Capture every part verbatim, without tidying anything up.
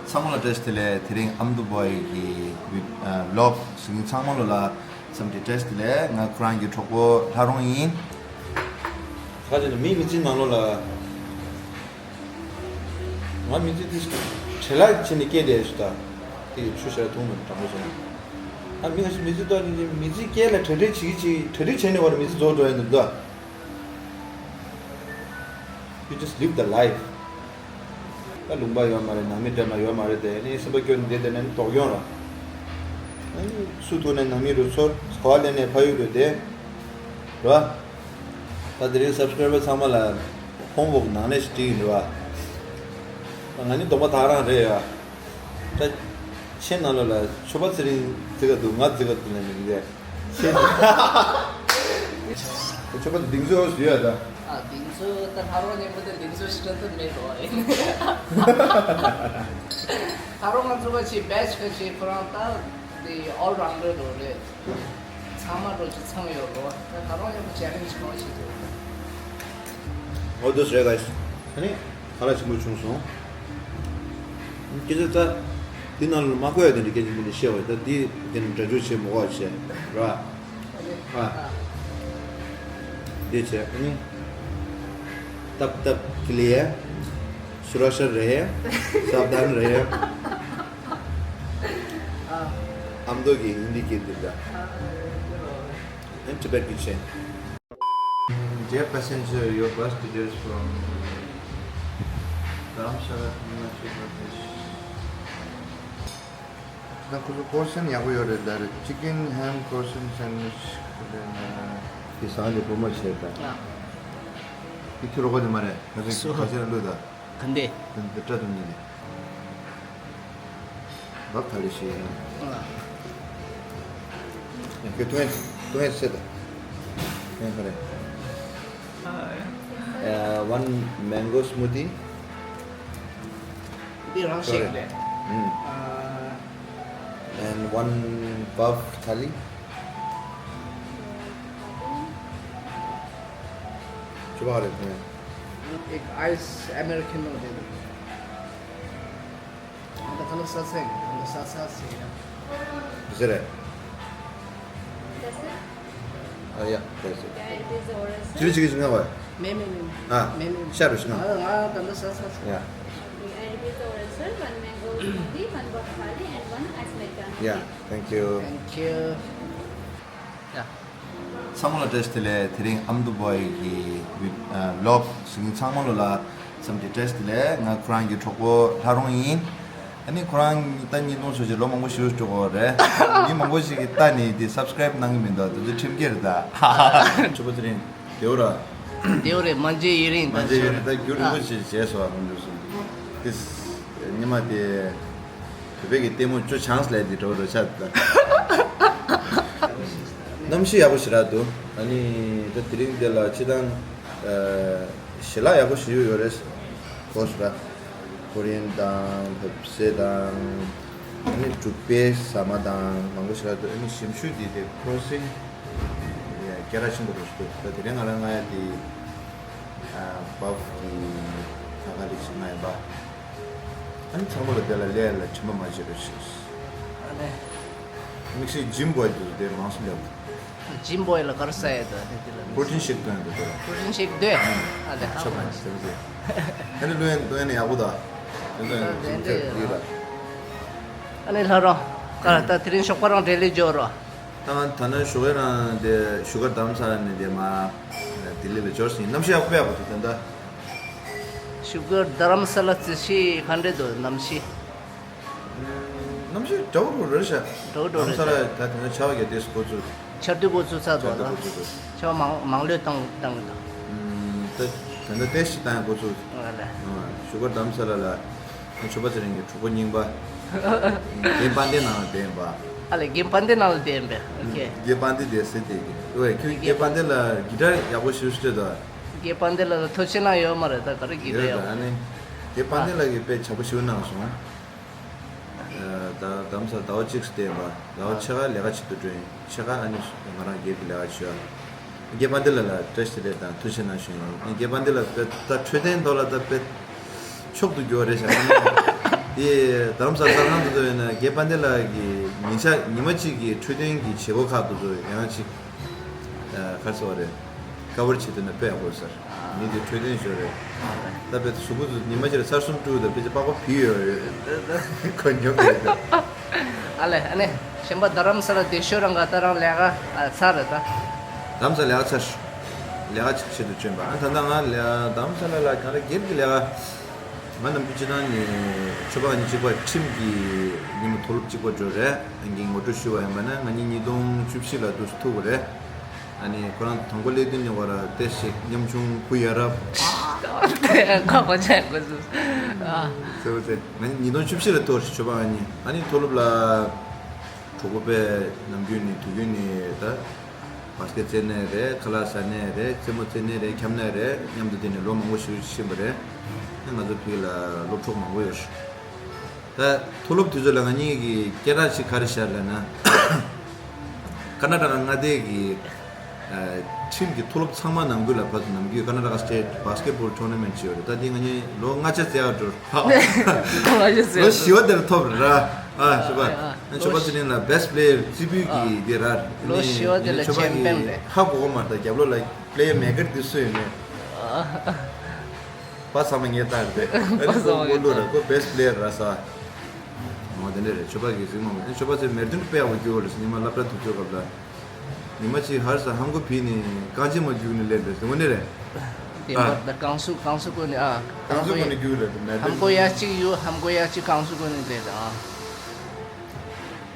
ཚང་མ་ལ་བཀྲ་ཤིས་བདེ་ལེགས། དེ་རིང་ཨ་མདོ་བོའི་གི་ཝི་ཨ་བི་ལོག་གཟིགས་མཁན་ཚང་མ་ལོ་ལ་འཚམས་འདྲི་བཀྲ་ཤིས་བདེ་ལེགས། ང་ཁོ་རང་གི་གྲོགས་པོ་ལྷ་རོང་ཡིན། ཁ་ཅིག་ནི་མིའི་མི་ཚེ་ནང་ལོགས་ལ་ང་མི་ཚེ་འདི་བྲེལ་བ་བྱས་ནས་སྐྱེལ་བསྡད་ཞུ་ད། དེ་ཆུ་ཞེ་དྲག་འཐུང་མི་དྲང་པོ་བྱས་ན། ཨ་མི་ཁ་ཤས་མི་ཚེ་ཏོག་ནི་མི་ཚེ་སྐྱེལ་ལ་གྲ་སྒྲིག་བྱེད་ཀྱི་བྱེད་གྲ་སྒྲིག་བྱས་ནས་བར་མི་ཚེ་རྫོགས་འགྲོ་ཡ་འདུག་ད། You just live the life. ད་ལུང་པ་ཡོད་མ་རེད། ནང་མི་འདྲ་མ་ཡོད་མ་རེད་དེ། ཨ་ནི་སེམས་པ་སྐྱོ་ནས་བསྡད་བསྡད་ན་ནི་དོགས་ཡོང་ར། ཨ་ནི་སུ་ཐུག་ནས་ནང་མི་རུ་ཚོར་ག་བ་ལེན་ནས་ཕ་ཡུལ་རུ་བསྡད་ར། ད་དེ་རིང་སབ་སི་ཀ་རའི་བར་ཚང་མ་ལ་ཧོམ་ཝོག་ནང་ནས་ཞིག་བྲིས་ཡིན་རེད་བ། ད་ང་ནི་གདོང་པ་ཐག་རང་རེད་ཡ། ད་ཁྱེད་ནང་ལོགས་ལ་ཆོས་པ་ཚེ་རིང་བརྩི་ག་འདུག་ང་བརྩི་ག་འདུག་ལབ་ནས་འདི་ཁྱེད་ཆོས་པ་གདེང་ཚོད་ཡོད་ད། ཨ་གདེང་ཚོད་ད་ལྷ་རོང་མཉམ་པོ་དེ་གདེང་ཚོད་ཞིག་སྤྲད་ཐུབ་མེད་འགྲོ་བ་ཡིན། ལྷ་རོང་ང་ཚོ་ག་ཅིག་བེ་ཆི་ག་ཅིག་ཁོ་རང་ད་དེ་ཨོལ་རའུན་ཌར་འགྲོ་རེད། ཚང་མ་འགྲོ་ཅིག་ཚང་ཡོད་རོ། ད་ད་རུང་ཡང་ཅེ་ལེན་ཇི་གང་ཞིག་འདུག་འོ་དུ་ཟེར་ག་ཨ་ནི་ཧ་ལ་ཆེན་པོ་བྱུང་སོང་། སྐད་ཆ་ད་འདི་ནང་ལ་མ་གོ་ཡ་དེ་འདྲ་སྐད་ཆ་འདི་འདྲ་བཤད་བ་ད་འདི་དེ་ནི་འདྲ་འཇུག་བྱེད་མ་དགོས་བྱས་ར། ཨ་འདི་བྱས་ཨ་ནི་ཏབ་ཏབ་ཀི་ལི་ཡ་སུ་ར་ཤ་རེ་སབ་དན་རེ། ཨ་མདོ་གི་ཧིན་དི་སྐད་འདི་འདྲ། And Tibet kitchen. Dear passenger, your bus details from Dharamshala, Himachal Pradesh. ད་ཁོ་ཚོ་པོར་ཤན་ཡག་པོ་ཡོད་རེད། ད་རེད། Chicken ham croissant sandwich. དེ་ཟ་ནས་བུ་མོ་བྱས་ད། དེ་ཁྱོད་རོགས་པ་དེ་མ་རེད། ཁ་ཚིག་ཁ་ཚིག་ལ་ལུས་ད། ག་འདི། དེ་འདི་སྐྲ་དུ་ཉིད་དེ། བག་ཐ་ལི་ཤི་ཡིན། ཨ། ཁྱོད་ཐུང་ཡན་ཐུང་ཡན་སེ་ད། ཐུང་ཡན་ག་རེ། Uh, one mango smoothie. འདི་རང་ཤེས་རེད། ཨ། And one buff thali. ཁྱོད་བག་རེད་ཐུང་ཡན། Ek ice Americano de. Anda kalau selesai, anda selesai sih ya. Is it? That's it? Uh, yeah, that's it. Yeah, it is orange. Chili chicken singa wa? Meme, meme. Ah, meme. Sha ru singa. Ah, ah, anda selesai sih. Yeah. Okay, I repeat the order, sir. One mango smoothie, one buff thali, and one ice Americano. Yeah, thank you. Thank you. Yeah. ཚང་མ་ལ་བཀྲ་ཤིས་བདེ་ལེགས། དེ་རིང་ཨ་མདོ་བོའི་གི་ཝི་ཨ་བི་ལོག་གཟིགས་མཁན་ཚང་མ་ལོ་ལ་འཚམས་འདྲི་བཀྲ་ཤིས་བདེ་ལེགས། ང་ཁོ་རང་གི་གྲོགས་པོ་ལྷ་རོང་ཡིན། ཨ་ནི་ཁོ་རང་ད་གཉིས་སྟོང་སོ་ཅིག་ལོ་མང་པོ་ཞིག་འགྲོ་གི་རེད། མི་མང་པོ་ཞིག་གིས་ལྟ་ནས་དེ་སབ་སི་ཀ་རེབ་གནང་གི་མི་འདུག་དེ་ཚོ་ཁྲིམས་འགལ་རེད་ད། ཆོས་པ་ཚེ་རིང་བདེ་པོ་ར། བདེ་པོ་རེད། མ་མཇལ་ཡུན་རིང་། མ་མཇལ་ཡུན་རིང་། ད་རྒྱུན་རིང་པོ་ཞིག་བྱས་སོང་། ཨ་ནི་འདུག་སོང་དེ་ཉི་མ་དེ། བོད་པའི་གི་ལྟད་མོ་ཅོ་ཆང་ལས་འདི་འགྲོ་རོ་ཆ་ད། གནམ་གཤིས་ཡག་པོ་ཞེ་དྲག་འདུག་ཨ་ནི་ད་དེ་རིང་འདི་ལ་སྤྱི་བཏང་ཨ་ཞལ་ལག་ཡག་པོ་ཞིག་ཡོད་རེད། གོ་སོང་ར། ཀོ་རི་ཡན་དང་བེབ་སེ་དང་། ཨ་ནི་འབྲུག་པའི་ཟ་མ་དང་མང་པོ་ཞེ་དྲག་འདུག་ཨ་ནི་ཞིམ་ཤོས་འདི་དེ་ཁོ་རོ་སིན་སྐད་གྲགས་ཆེན་པོ་རེད་ཤག་ད་དེ་རིང་ང་རང་ང་ཡ་དེ་ཨ་བབ་ཀྱི་ཁ་ཁ་ལི་ཞིག་ང་ཡ་པ། ཨ་ནི་ཚང་མ་ལ་དེ་ལ་ལས་ལ་དྲི་མ་མ་བྱེད་རོགས་ཞེས། ཨ་ནི། དམིགས་བསལ་ཇིམ་བོའི་དུས་དེ་མང་སུ་ལེགས། ཇིམ་བོའི་ལ་གར་ས་ཡ་དོ་དེ་དེ་ལ། པྲོ་ཊིན་ཤེག་བཏོན་འདུག་དེ་ལ། པྲོ་ཊིན་ཤེག་དོ། ཨ་ལེ་ཧ་ཆོག་གོ། མ་ཞེས་ཟེར། ཨ་ནི་ལོས་ཡན་ལོས་ཡན་ཡག་པོ་ད། དེ་ལ་དེ་ལ་དེ་ལ། ཨ་ནི་ལྷ་རོང་། ག་ལ་ད་དེ་རིང་ཞོགས་པ་རང་འབྲེལ་ལས་འབྱོར་རོ། ད་ང་ད་ནི་ཞོགས་ཀས་རང་དེ་བཞུགས་སྒར་རྡ་རམ་ས་ལ་ནས་དེ་མ་ལྡི་ལི་ལ་འབྱོར་ཟིན། གནམ་གཤིས་ཡག་པོ་ཡག་པོ་འདུག་ད་ལྟ། བཞུགས་སྒར་རྡ་རམ་ས་ལ་རྩི་ཤིང་ག་འདྲ་འདུག་གནམ་གཤིས། གནམ་གཤིས་འདྲ་པོ་རེད་ཤག་འདྲ་པོ་རེད་ཤག་རྡ་རམ་ས་ལ་ད་དེ་ན་ཆར་པ་རྒྱག་དུས་འགོ་ཚུགས། ཆར་དུས་འགོ་ཚུགས་ཚར་འགོ་འདུག་ཚུགས་ད། ཆར་པ་མང་མང་ལོས་བཏང་བཏང་གི་འདུག་ད་ད་ལྟ་ཏོག་ཙམ་བཏང་ཡ་འགོ་ཚུགས། ཨ་ལེ། བཞུགས་སྒར་རྡ་རམ་ས་ལ་ལ། ཆོས་པ་ཚེ་རིང་གི་གྲོགས་པོ་རྙིང་པ། རྒན་དཔལ་ལྡན་ནང་ལ་བསྡད་ཡིན་པ། ཨ་ལེ་རྒན་དཔལ་ལྡན་ནང་ལ་བསྡད་ཡིན་པས། ཨོ་ཁེ། རྒན་དཔལ་ལྡན་བསྡད་ཟེར་དེ་གི་ཨོ་ཁྱོད་རྒན་དཔལ་ལྡན་ལ་གི་ཊར་ཡག་པོ་ཞིག་སྤྲད་དོ། རྒན་དཔལ་ལྡན་ལ་ཐུགས་རྗེ་གནང་ཡོད་མ་རེད་ད་ག་རེ་གི་ཊར་ཡོད་ཡོད་ད། ཨ་ནི་རྒན་དཔལ་ལྡན་ལགས་ཀྱིས་དཔེ་བྱ་པོ་ཞིག་གནང་སོང་། ད་རྡ་རམ་ས་ལ་ཟླ་བ་གཅིག་བསྡད་ཡིན་པ། ཟླ་བ་ཕྱེད་ཀ་ལས་ཀ་བྱེད་དུ་འགྲོ་ཡིན། ཕྱེད་ཀ་ཨ་ནི་ང་རང་སྒེར་གྱི་ལས་ཀ་བྱེད་ཡ། རྒན་དཔལ་ལྡན་ལགས་ལ་བཀྲ་ཤིས་བདེ་ལེགས་དང་ཐུགས་རྗེ་གནང་ཞུ་ཡིན། རྒན་དཔལ་ལྡན་ལགས་དཔེ་ད་འཕྲོད་བསྟེན་ཐོག་ལ་ད་དཔེ་མཆོག་ཏུ་གྱུར་བ་རེད་ཤག་དེ་རྡ་རམ་ས་ལ་གསར་ཁང་དེ་ཚོ་ཡིན་ན་རྒན་དཔལ་ལྡན་ལགས་ཀྱི་ཉིན་ཞག་ཉི་མ་གཅིག་གི་འཕྲོད་བསྟེན་གྱི་བྱེད་སྒོ་ཁག་དེ་ཚོ་ཡང་ཅིག་ག་རེ་ཟེར་བ་རེད། ཀ་བར་བྱེད་ཐུབ་ན་དཔེ་ཡག་པོ་རེད་ཟེར། མི་དེ་འཕྲོད་བསྟེན་ཞོར་རེད། ད་དཔེ་གཟུགས་པོ་ཚོ་ཉི་མ་གཅིག་ལ་གསར་གསུམ་བཀྲུས་ད་དཔེ་ཆ་པགས་པ་བི་ཡོད་རེད། ཁོ་ཉོབ་རེད། ཨ་ལེ་ཨ་ནེ། གཞན་པ་རྡ་རམ་ས་ལ་བསྡད་ཤོར་རང་ག་ད་རང་ལས་ཀ་ཨ་ཚར་རེད་ད། རྡ་རམ་ས་ལ་ལས་ཀ་ཚར། ལས་ཀ་ཅིག་བྱེད་དུ་བཅོན་པ། ཨ་ད་ལྟ་ང་ལས་རྡ་རམ་ས་ལ་ལ་གང་ལ་སྒེར་གྱི་ལས་ཀ། ང་ནམ་རྒྱུན་སྤྱིར་བཏང་ནས་ཆོས་པ་གཉིས་གཅིག་པ་ཁྲིམས་ཀྱི་ཉི་མ་མཐོ་སློབ་གཅིག་པ་འགྲོ་རེད། ཨ་ངས་ངོ་སྤྲོད་ཞུ་བ་ཡིན་པ་ན་ང་གཉིས་ཉིས་སྟོང་བཅུ་བཞི་ལ་འདུག་ཐུག་པ་རེད། ཨ་ནི་ཁོ་རང་དང་པོ་སླེབས་དུས་ནས་བར་ཏེ་ཞིག་ཉམ་ཆུང་བུ་ཡ་རབས། ཁ་ཁོ་ཆ་གོ་སུ། ཨ། ཟེར་བ་ཟེར། ང་ཉིས་སྟོང་བཅུ་བཞི་ལ་ཐུག་ཆོས་པ་ང་གཉིས། ཨ་ནི་མཐོ་སློབ་ལ་གྲོགས་པོ་པས་ནམ་རྒྱུན་ནས་དུས་རྒྱུན་ནས་ད། བ་སྐད་རྩེད་ནས་རེད། ཁ་ལག་ཟ་ནས་རེད། རྩེད་མོ་རྩེ་ནས་རེད། འཁྱམ་ནས་རེད། མཉམ་དུ་བསྡད་ནས་ལོ་མང་པོ་ཞིག་ཕྱིན་པ་རེད། ང་ཚོ་བོད་ལ་སློབ་གྲོགས་མང་པོ་ཡོད་རེད། ད་མཐོ་སློབ་དུས་ཚོད་ལ་ང་གཉིས་ཀྱི་སྐད་གྲགས་ཤིག་ག་རེ་ཤར་ལབ་ན། ཀར་ན་ཊ་ཀ་མངའ་སྡེ་གི་ཁྲིམས་ཀྱི་མཐོ་སློབ་ཚང་མ་ནང་ཁུལ་ལ་ཕར་ཚུར་ནམ་རྒྱུན་ཀར་ན་ཊ་ཀ་སི་ཊེཊ་བ་སི་ཀེཊ་བོལ་ཊོར་ན་མེན་ཊ་ཅིག་ཡོད་རེད། ད་འདི་ང་གཉིས་ལོ་ལྔ་ཆ་རྩེ་ཡག་འགྲོ་རེད། ལོ་བཞི་བ་དེར་ཐོབ་རེད་ར། ཨ་ཞོ་པ། ཨ་ཞོ་པ་ཚེ་རིང་ལ་བེ་སི་ཊི་པི་ལེ་ཡར་རྩེ་ཕུད་ཀྱི་དེ་ར། ལོ་བཞི་བ་དེ་ལ་ཆེམ་པིན་རེད། ཧ་གོ་གོ་མ་རེད། རྒྱབ་ལོགས་ལ་པི་ལེ་ཡར་མེ་ཀར་དེ་སུ་ཡིན་མེད། པ་ཚང་མ་ངས་བཏང་རེད། པ་ཚང་མ་ངས་བཏང་རེད། ཁོ་བེ་སི་ཊི་པི་ལེ་ཡར་ར་ས། ང་དེ་འདྲ་རེད། ཆོས་པ་གིས་གཟིགས་མ་མ། ཆོས་པ་ཚེ་མེར་ཏུན་དཔེ་ཡག་པོ་སྐྱོ་བོ་རེད། ཉི་མ་སློབ་གྲྭ་དུས་ཚོད་སྐབས་ལ། ཉི་མ་གཅིག་ཧར་ས་ཧམ་གོ་བི་ནི་རྐང་རྗེན་མ་རྒྱུག་ནི་ལེན་རེད་དེ་ངོ་ནི་རེད། དེ་ཨ། མར་ད་གང་སུ་གང་སུ་གོ་ནི་ཨ། གང་སུ་གོ་ནི་རྒྱུག་རེད་དེ་མེར་ཏུན། ཧམ་གོ་ཡ་གཅིག་ཡོད། ཧམ་གོ་ཡ་གཅིག་གང་སུ་གོ་ནི་རེད་ཨ།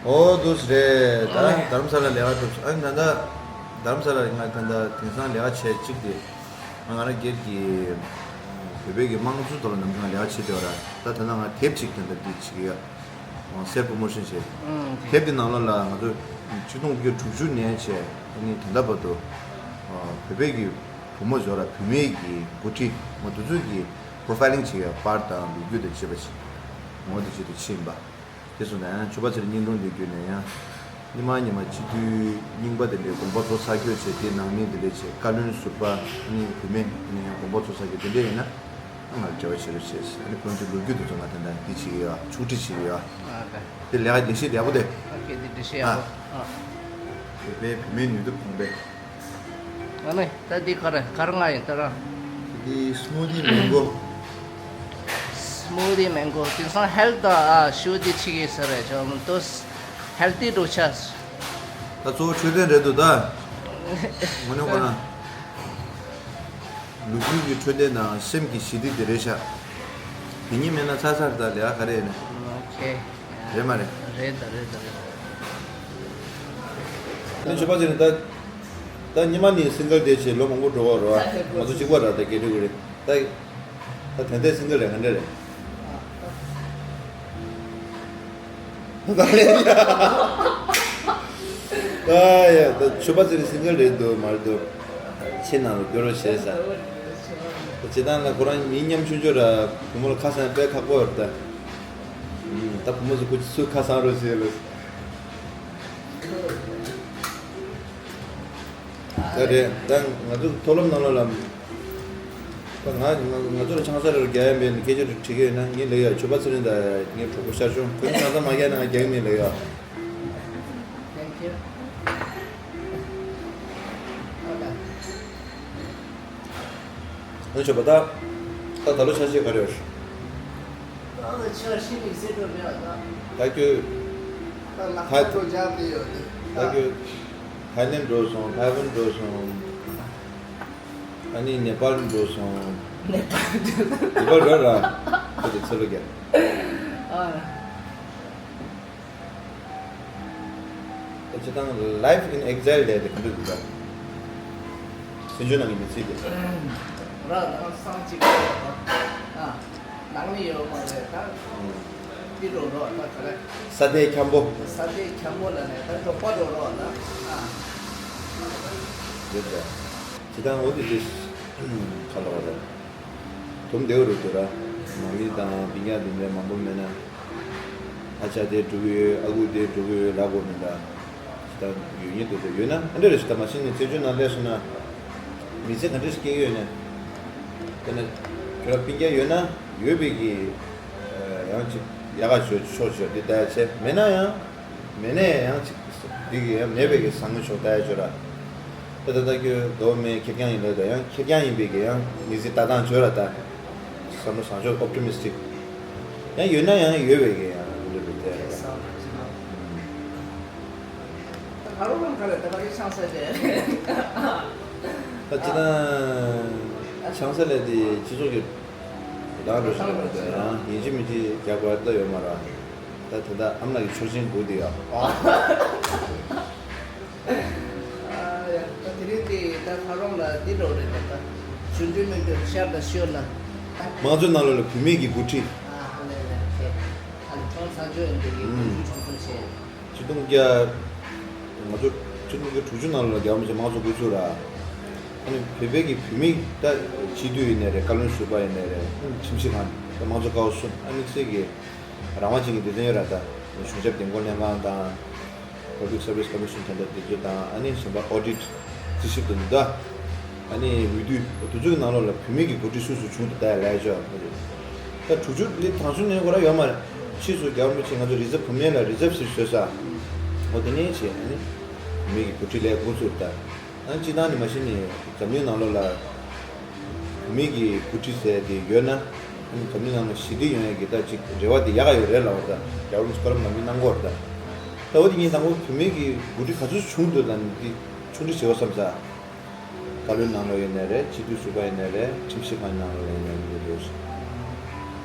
ཨོ་དུས་རེད་ད། ཨ་ནི་རྡ་རམ་ས་ལ་ལས་ཀ་སྒྲུབ་སོང་། ཨ་ནི་ད་ལྟ་རྡ་རམ་ས་ལ་ང་ད་ལྟ་དེང་སང་ལས་ཀ་བྱེད་གཅིག་དེ། ང་ང་རང་སྒེར་གྱི་བོད་པའི་གི་དམངས་གཙོའི་ཐོག་ལ་ནམ་རྒྱུན་ལས་ཀ་བྱེད་བསྡད་པ་ར། ད་ད་ལྟ་ང་དེབ་ཅིག་དེ་འདྲ་འདི་བྱེད་ཀྱི་ཡོད། སེལ་པོ་མོ་ཤོན་བྱེད། ཨང་། དེབ་འདི་ནང་ལོགས་ལ་ང་ཚོ་ཆིག་སྟོང་དགུ་བརྒྱ་དྲུག་ཅུ་ནས་བྱས་ཨ་ནི་ད་ལྟ་བར་དུ་བོད་པའི་གི་བུ་མོ་ཚོ་ར་བུད་མེད་ཀྱི་འགོ་ཁྲིད་ང་དེ་ཚོ་གི་པོ་རོ་ཕའི་ལིང་བྱེད་ཀྱི་ཡོད། པར་དང་ལོ་རྒྱུས་དང་བཅས་པ་ཅིག་ངོ་དེ་ཅིག་ཏུ་ཕྱིན་པ། དེ་སོང་ན་ཡང་ཆོས་པ་ཚེ་རིང་བརྙན་ཐུང་འདི་བརྒྱུད་ནས་ཡང་། སྔོན་མ་སྔོན་མ་སྤྱི་འཐུས་རྙིང་པ་དེ་འདྲའི་དགོངས་པ་རྫོགས་ཚར་གྱི་ཡོད་ཅེས། དེའི་ནང་མི་དེ་འདྲའི་བྱས་བཀའ་བློན་ཟུར་པ་ཨ་ནི་བུད་མེད་ཨ་ནི་ཡང་དགོངས་པ་རྫོགས་ཚར་གྱི་དེ་འདྲ་ཡིན་ན། ཨ་ང་ལ་འབྲེལ་བ་བྱེད་རོགས་བྱས། ཨ་ནི་ཁོང་ཚོའི་ལོ་རྒྱུས་དེ་ཚོ་ང་ད་ལྟ་འདི་བྱེད་ཀྱི་ཡོད། ཆུ་ཁྲི་བྱེད་ཀྱི་ཡོད། ཨ་ལེ། དེ་ལས་ཀ་ལས་གཞི་ཡག་པོ་དེ། ཨ་ཀེ་དེ་འདྲ་བྱེད་ཡག་པོ། ཨ། བོད་པའི་བུད་མེད་ནུས་སྟོབས་གོང་སྤེལ། ཨ་ནི་ད་འདི་ག་རེ་ག་རེ་ང་ཡིན་ད་ར། འདི་སྨུ་དི་མེང་གོ། སྨུ་དི་མེང་གོ་དེང་སང་ཧེལ་ཐི་དང་ཨ་ཤུ་དི་ཆི་གི་ས་རེད་ཅོ་མ་ཏོ། ཧེལ་ཐི་འགྲོ་ཆ། ད་གཙོ་བོ་འཕྲོད་བསྟེན་རེད་འདུག་ད། ངོ་ནས་ཁོ་ན། ལུས་པོའི་གི་འཕྲོད་བསྟེན་དང་སེམས་ཀྱི་ཞི་བདེ་དེ་རེད་ཤག་དེ་གཉིས་མེད་ན་ཚར་ཚར་ད་ལས་ཀ་ག་རེ་ཡིན་ན། ཨོ་ཁེ། རེད་མ་རེད། རེད་ད་རེད་ད་རེད། ནི་ཆོས་པ་ཚེ་རིང་ད། ད་ཉི་མ་ནི་སིང་གལ་བསྡད་བྱས་ལོ་མང་པོ་འགྲོ་བ་རེད་བ། ང་ཚོ་གཅིག་པ་ར་ད་སྐད་འགྲོ་གི་རེད་ད། ད་དེ་འདྲའི་སིང་གལ་རེད་ག་འདྲ་རེད། ད་ལས་ཡ། ད་ཡ་ད་ཆོས་པ་ཚེ་རིང་སིང་གལ་རེད་འདུག་མ་རེད་འདུག་ཁྱེད་ནང་ལ་སྐྱོ་རོགས་བྱས་ས། ད་སྤྱིར་བཏང་ལ་ཁོ་རང་མི་ཉམ་ཆུང་ཆུང་ར་བུ་མོ་ལ་ཁ་སང་དཔེ་ཁག་པོ་ཡོད་ད། ད་བུ་མོ་ཚོ་ཁོ་ཚོས་ཁ་སང་རོགས་བྱས་ལ། ད་རེད་ད་ང་ཚོ་མཐོ་སློབ་ནང་ལོགས་ལ། ད་ང་ང་ང་ཚོ་ལ་ཆང་ས་རེ་རྒྱག་ཡ་མེད་ནས་སྐད་ཆ་དྲི་གི་ཡོད་ན་ངས་ལབ་ཡ། ཆོས་པ་ཚེ་རིང་དང་ངའི་གྲོགས་པོ་ཤར་ཆུང་ཁོས་ཆང་ས་མ་རྒྱག་ན་ང་རྒྱག་གི་མེད་ལབ་ཡ། Thank you. ཨ་ཆོས་པ་ད། ད་ད་ལོ་ཆ་ཤས་ག་རེ་ཡོད། ཨ་ཆ་ཤས་ནི་ཟེར་འགྲོ་མེད་ཨ་ད། ད་ཁྱོད། ད་ལག་ཁ་ཐོ་འཇགས་ཏེ་ཡོད་དེ། ད་ཁྱོད། ཐའི་ལེན་འགྲོ་སོང་། ཐའེ་ཝན་འགྲོ་སོང་། ཨ་ནི་ནེ་པཱལ་འགྲོ་སོང་། ནེ་པཱལ་འགྲོ། ནེ་པཱལ་འགྲོ་ར། ཁྱོད་དེ་ཚེ་ལོ་རྒྱ། ཨ། ད་སྤྱིར་བཏང་Life in Exile ལབ་དེ་ག་འདྲ་འདུག་ད། བཙན་བྱོལ་ནང་གི་མི་ཚེ་དེ། ར་ནང་སང་གཅིག་ཨ། ནང་མི་ཡོད་མ་རེད་ད། འདི་རོ་རོ་ད་ག་རེ། ས་དེ་འཁྱམ་པོ། ས་དེ་འཁྱམ་པོ་ལ་ནས་ད་འབྲོག་པ་རོ་རོ་ད། ཨ། རེད་ད། སྤྱིར་བཏང་འོ་དེ་དེ། ཁ་ལོ་རེད། དུམ་བདེ་བོ་རུ་འདུག་ར། ནང་མི་དང་སྤུན་ཀྱག་འདི་འདྲ་མང་པོ་མེད་ན། ཨ་ཅག་དེ་འགྲོ་གི་ཡོད། ཨ་ཁུ་དེ་འགྲོ་གི་ཡོད་ལབ་དགོས་མེད་ད། ད་ཡོད་མཁན་དེ་ཚོ་ཡོད་ན་ཨ་འདྲ་རེ་ཞིག་ད་མ་ཤེས་ནས་བཙན་བྱོལ་ནང་སླེབས་སོང་ན། མི་ཚེ་ག་འདྲ་ཞིག་སྐྱེལ་གི་ཡོད་ན། དེ་ན་ཁྱོད་ར་སྤུན་ཀྱག་ཡོད་ན་ཡོད་པའི་གི། ཡང་ཅིག་ ཡག་ག་ཞོ་ཆོག་ཞོ་འདི་ལྟ་ཡ་ཆེ་མེད་ན་ཡང་། མེད་ནས་ཡང་ཅིག་འདི་གི་ཡང་མེད་པའི་གི་བཟང་ངན་ཆོག་ལྟ་ཡ་ཆོག་ར། ད་ད་ལྟ་ཁྱོད་མདོ་སྨད་ཁེར་རྐྱང་ཡིན་ལ་ད་ཡང་ཁེར་རྐྱང་ཡིན་པའི་གི་ཡང་མི་ཚེ་ལྟ་སྟངས་ཆོག་ར། ད་བསམ་བློ་བཟང་ཕྱོགས་optimistic ཡང་ཡོད་ན་ཡང་ཡོད་པའི་གི་ཡང་འདི་འདྲ་རེད་དེ། ད་ཁ་རོག་རང་ག་ལ་ད་ག་རེ་ཆང་ས་རེད། ད་ཅི་ད་ཆང་ས་ལས་དེ་སྤྱི་ཚོགས་ཀྱི་རང་འགྲོ་ཞིག་རེད་ད་ཡང་ཡིན་གཅིག་མིན་གཅིག་རྒྱག་དགོས་ད་ཡོད་མ་ར། ད་ད་ལྟ་ཨམ་ལགས་ཀྱི་ཆོག་མཆན་དགོས་དེ་ཡ། ཨ་ཡ། ད་དེ་རིང་དེ་ད་ཁ་རོག་ལ་འདི་འགྲོ་རེད་ད་ད། ཞུ་འདྲི་མི་འདྲི་ཤར་དང་ཤོད་ལ། དམངས་གཙོའི་ནང་ལོགས་ལ་བུད་མེད་ཀྱི་འགོ་ཁྲིད། ཨ་ཧ་ལས་ལས་ཁྱེད། ཨ་ལས་ཁྲོང་ཚ་ཇོ་ཡིན་པའི་གི་ཨུམ། འགོ་ཁྲིད་ཁྲོང་ཁྲོང་བྱས། ཆིག་སྟོང་བརྒྱ། ང་ཚོ་ཆིག་སྟོང་དགུ་བརྒྱ་དྲུག་ཅུ་ནང་ལ་རྒྱལ་བ་རིན་པོ་ཆེ་དམངས་གཙོ་འགོ་བཙུགས་ར། ཨ་ནི་བོད་པའི་གི་བུད་མེད་ད་སྤྱི་འཐུས་ཡིན་ནའི་རེད། བཀའ་བློན་ཟུར་པ་ཡིན་ནའི་རེད། ཁྲིམས་ཞིབ་ཁང་ད་དམངས་གཙོ་ཀ་བ་གསུམ་ཨ་དམིགས་བསལ་གི་རང་དབང་ཅན་གྱི་སྡེ་ཚན་ཡོད་ར། ད་གཞུང་ཞབས་བདེ་འཁོད་ལྷན་ཁང་དང་། Public Service Commission དེ་འདྲ་དེ་ཚོ་དང་ཨ་ནི་གཞན་པ་audit རྩིས་ཞིབ་དང་འདི་དག་ཨ་ནི་འོས་བསྡུ་དེ་ཚོ་གི་ནང་ལོགས་ལ་བུད་མེད་ཀྱི་འགོ་ཁྲིད་སུ་སུ་བྱུང་འདུག་ད་ལས་ཆོག་མ་རེད། ད་དྲུག་ཅུ་ལི་ཐང་ཆུང་ནས་ཁོ་ར་ཡོད་མ་རེད། ཕྱིས་སུ་རྒྱལ་བ་རིན་པོ་ཆེ་ང་ཚོ་རི་ཛབ་བུ་མེ་ལ་རི་ཛབ་ཟེར་བཟོས་ས། འོ་དེ་ནས་བྱས་ཨ་ནི་བུད་མེད་ཀྱི་འགོ་ཁྲིད་ལས་འགོ་ཚུགས་ད། ཨ་ནི་སྤྱི་བཏང་ནས་མ་གཞི་ནས་འཛམ་གླིང་ནང་ལོགས་ལ་བུད་མེད་ཀྱི་འགོ་ཁྲིད་ཟེར་དེ་ཡོད་ན། ཨ་ནི་འཛམ་གླིང་ནང་ལ་ཞི་བདེ་ཡོང་ཡ་གི་ད་ཅིག་རེ་བ་དེ་ཡག་ག་ཡོད་རེད་ལབ་པ་ད། རྒྱལ་བ་རིན་པོ་ཆེ་བཀའ་སློབ་ནང་མི་གནང་གི་ཡོད་རེད་ད། ད་འོ་དེ་ངས་དང་པོ་བུད་མེད་ཀྱི་འགོ་ཁྲིད་ག་ཚོད་བྱུང་འདུག་ལབ་ནས་འདི་ཆུང་འདྲི་བྱེད་པ་བསམ་ས། བཀའ་བློན་ནང་ལོགས་ཡིན་ནའི་རེད། སྤྱི་འཐུས་ཟུར་པ་ཡིན་ནའི་རེད། ཁྲིམས་ཞིབ་ཁང་ནང་ལོགས་ཡིན་ནའི་རེད། སྤྱིར་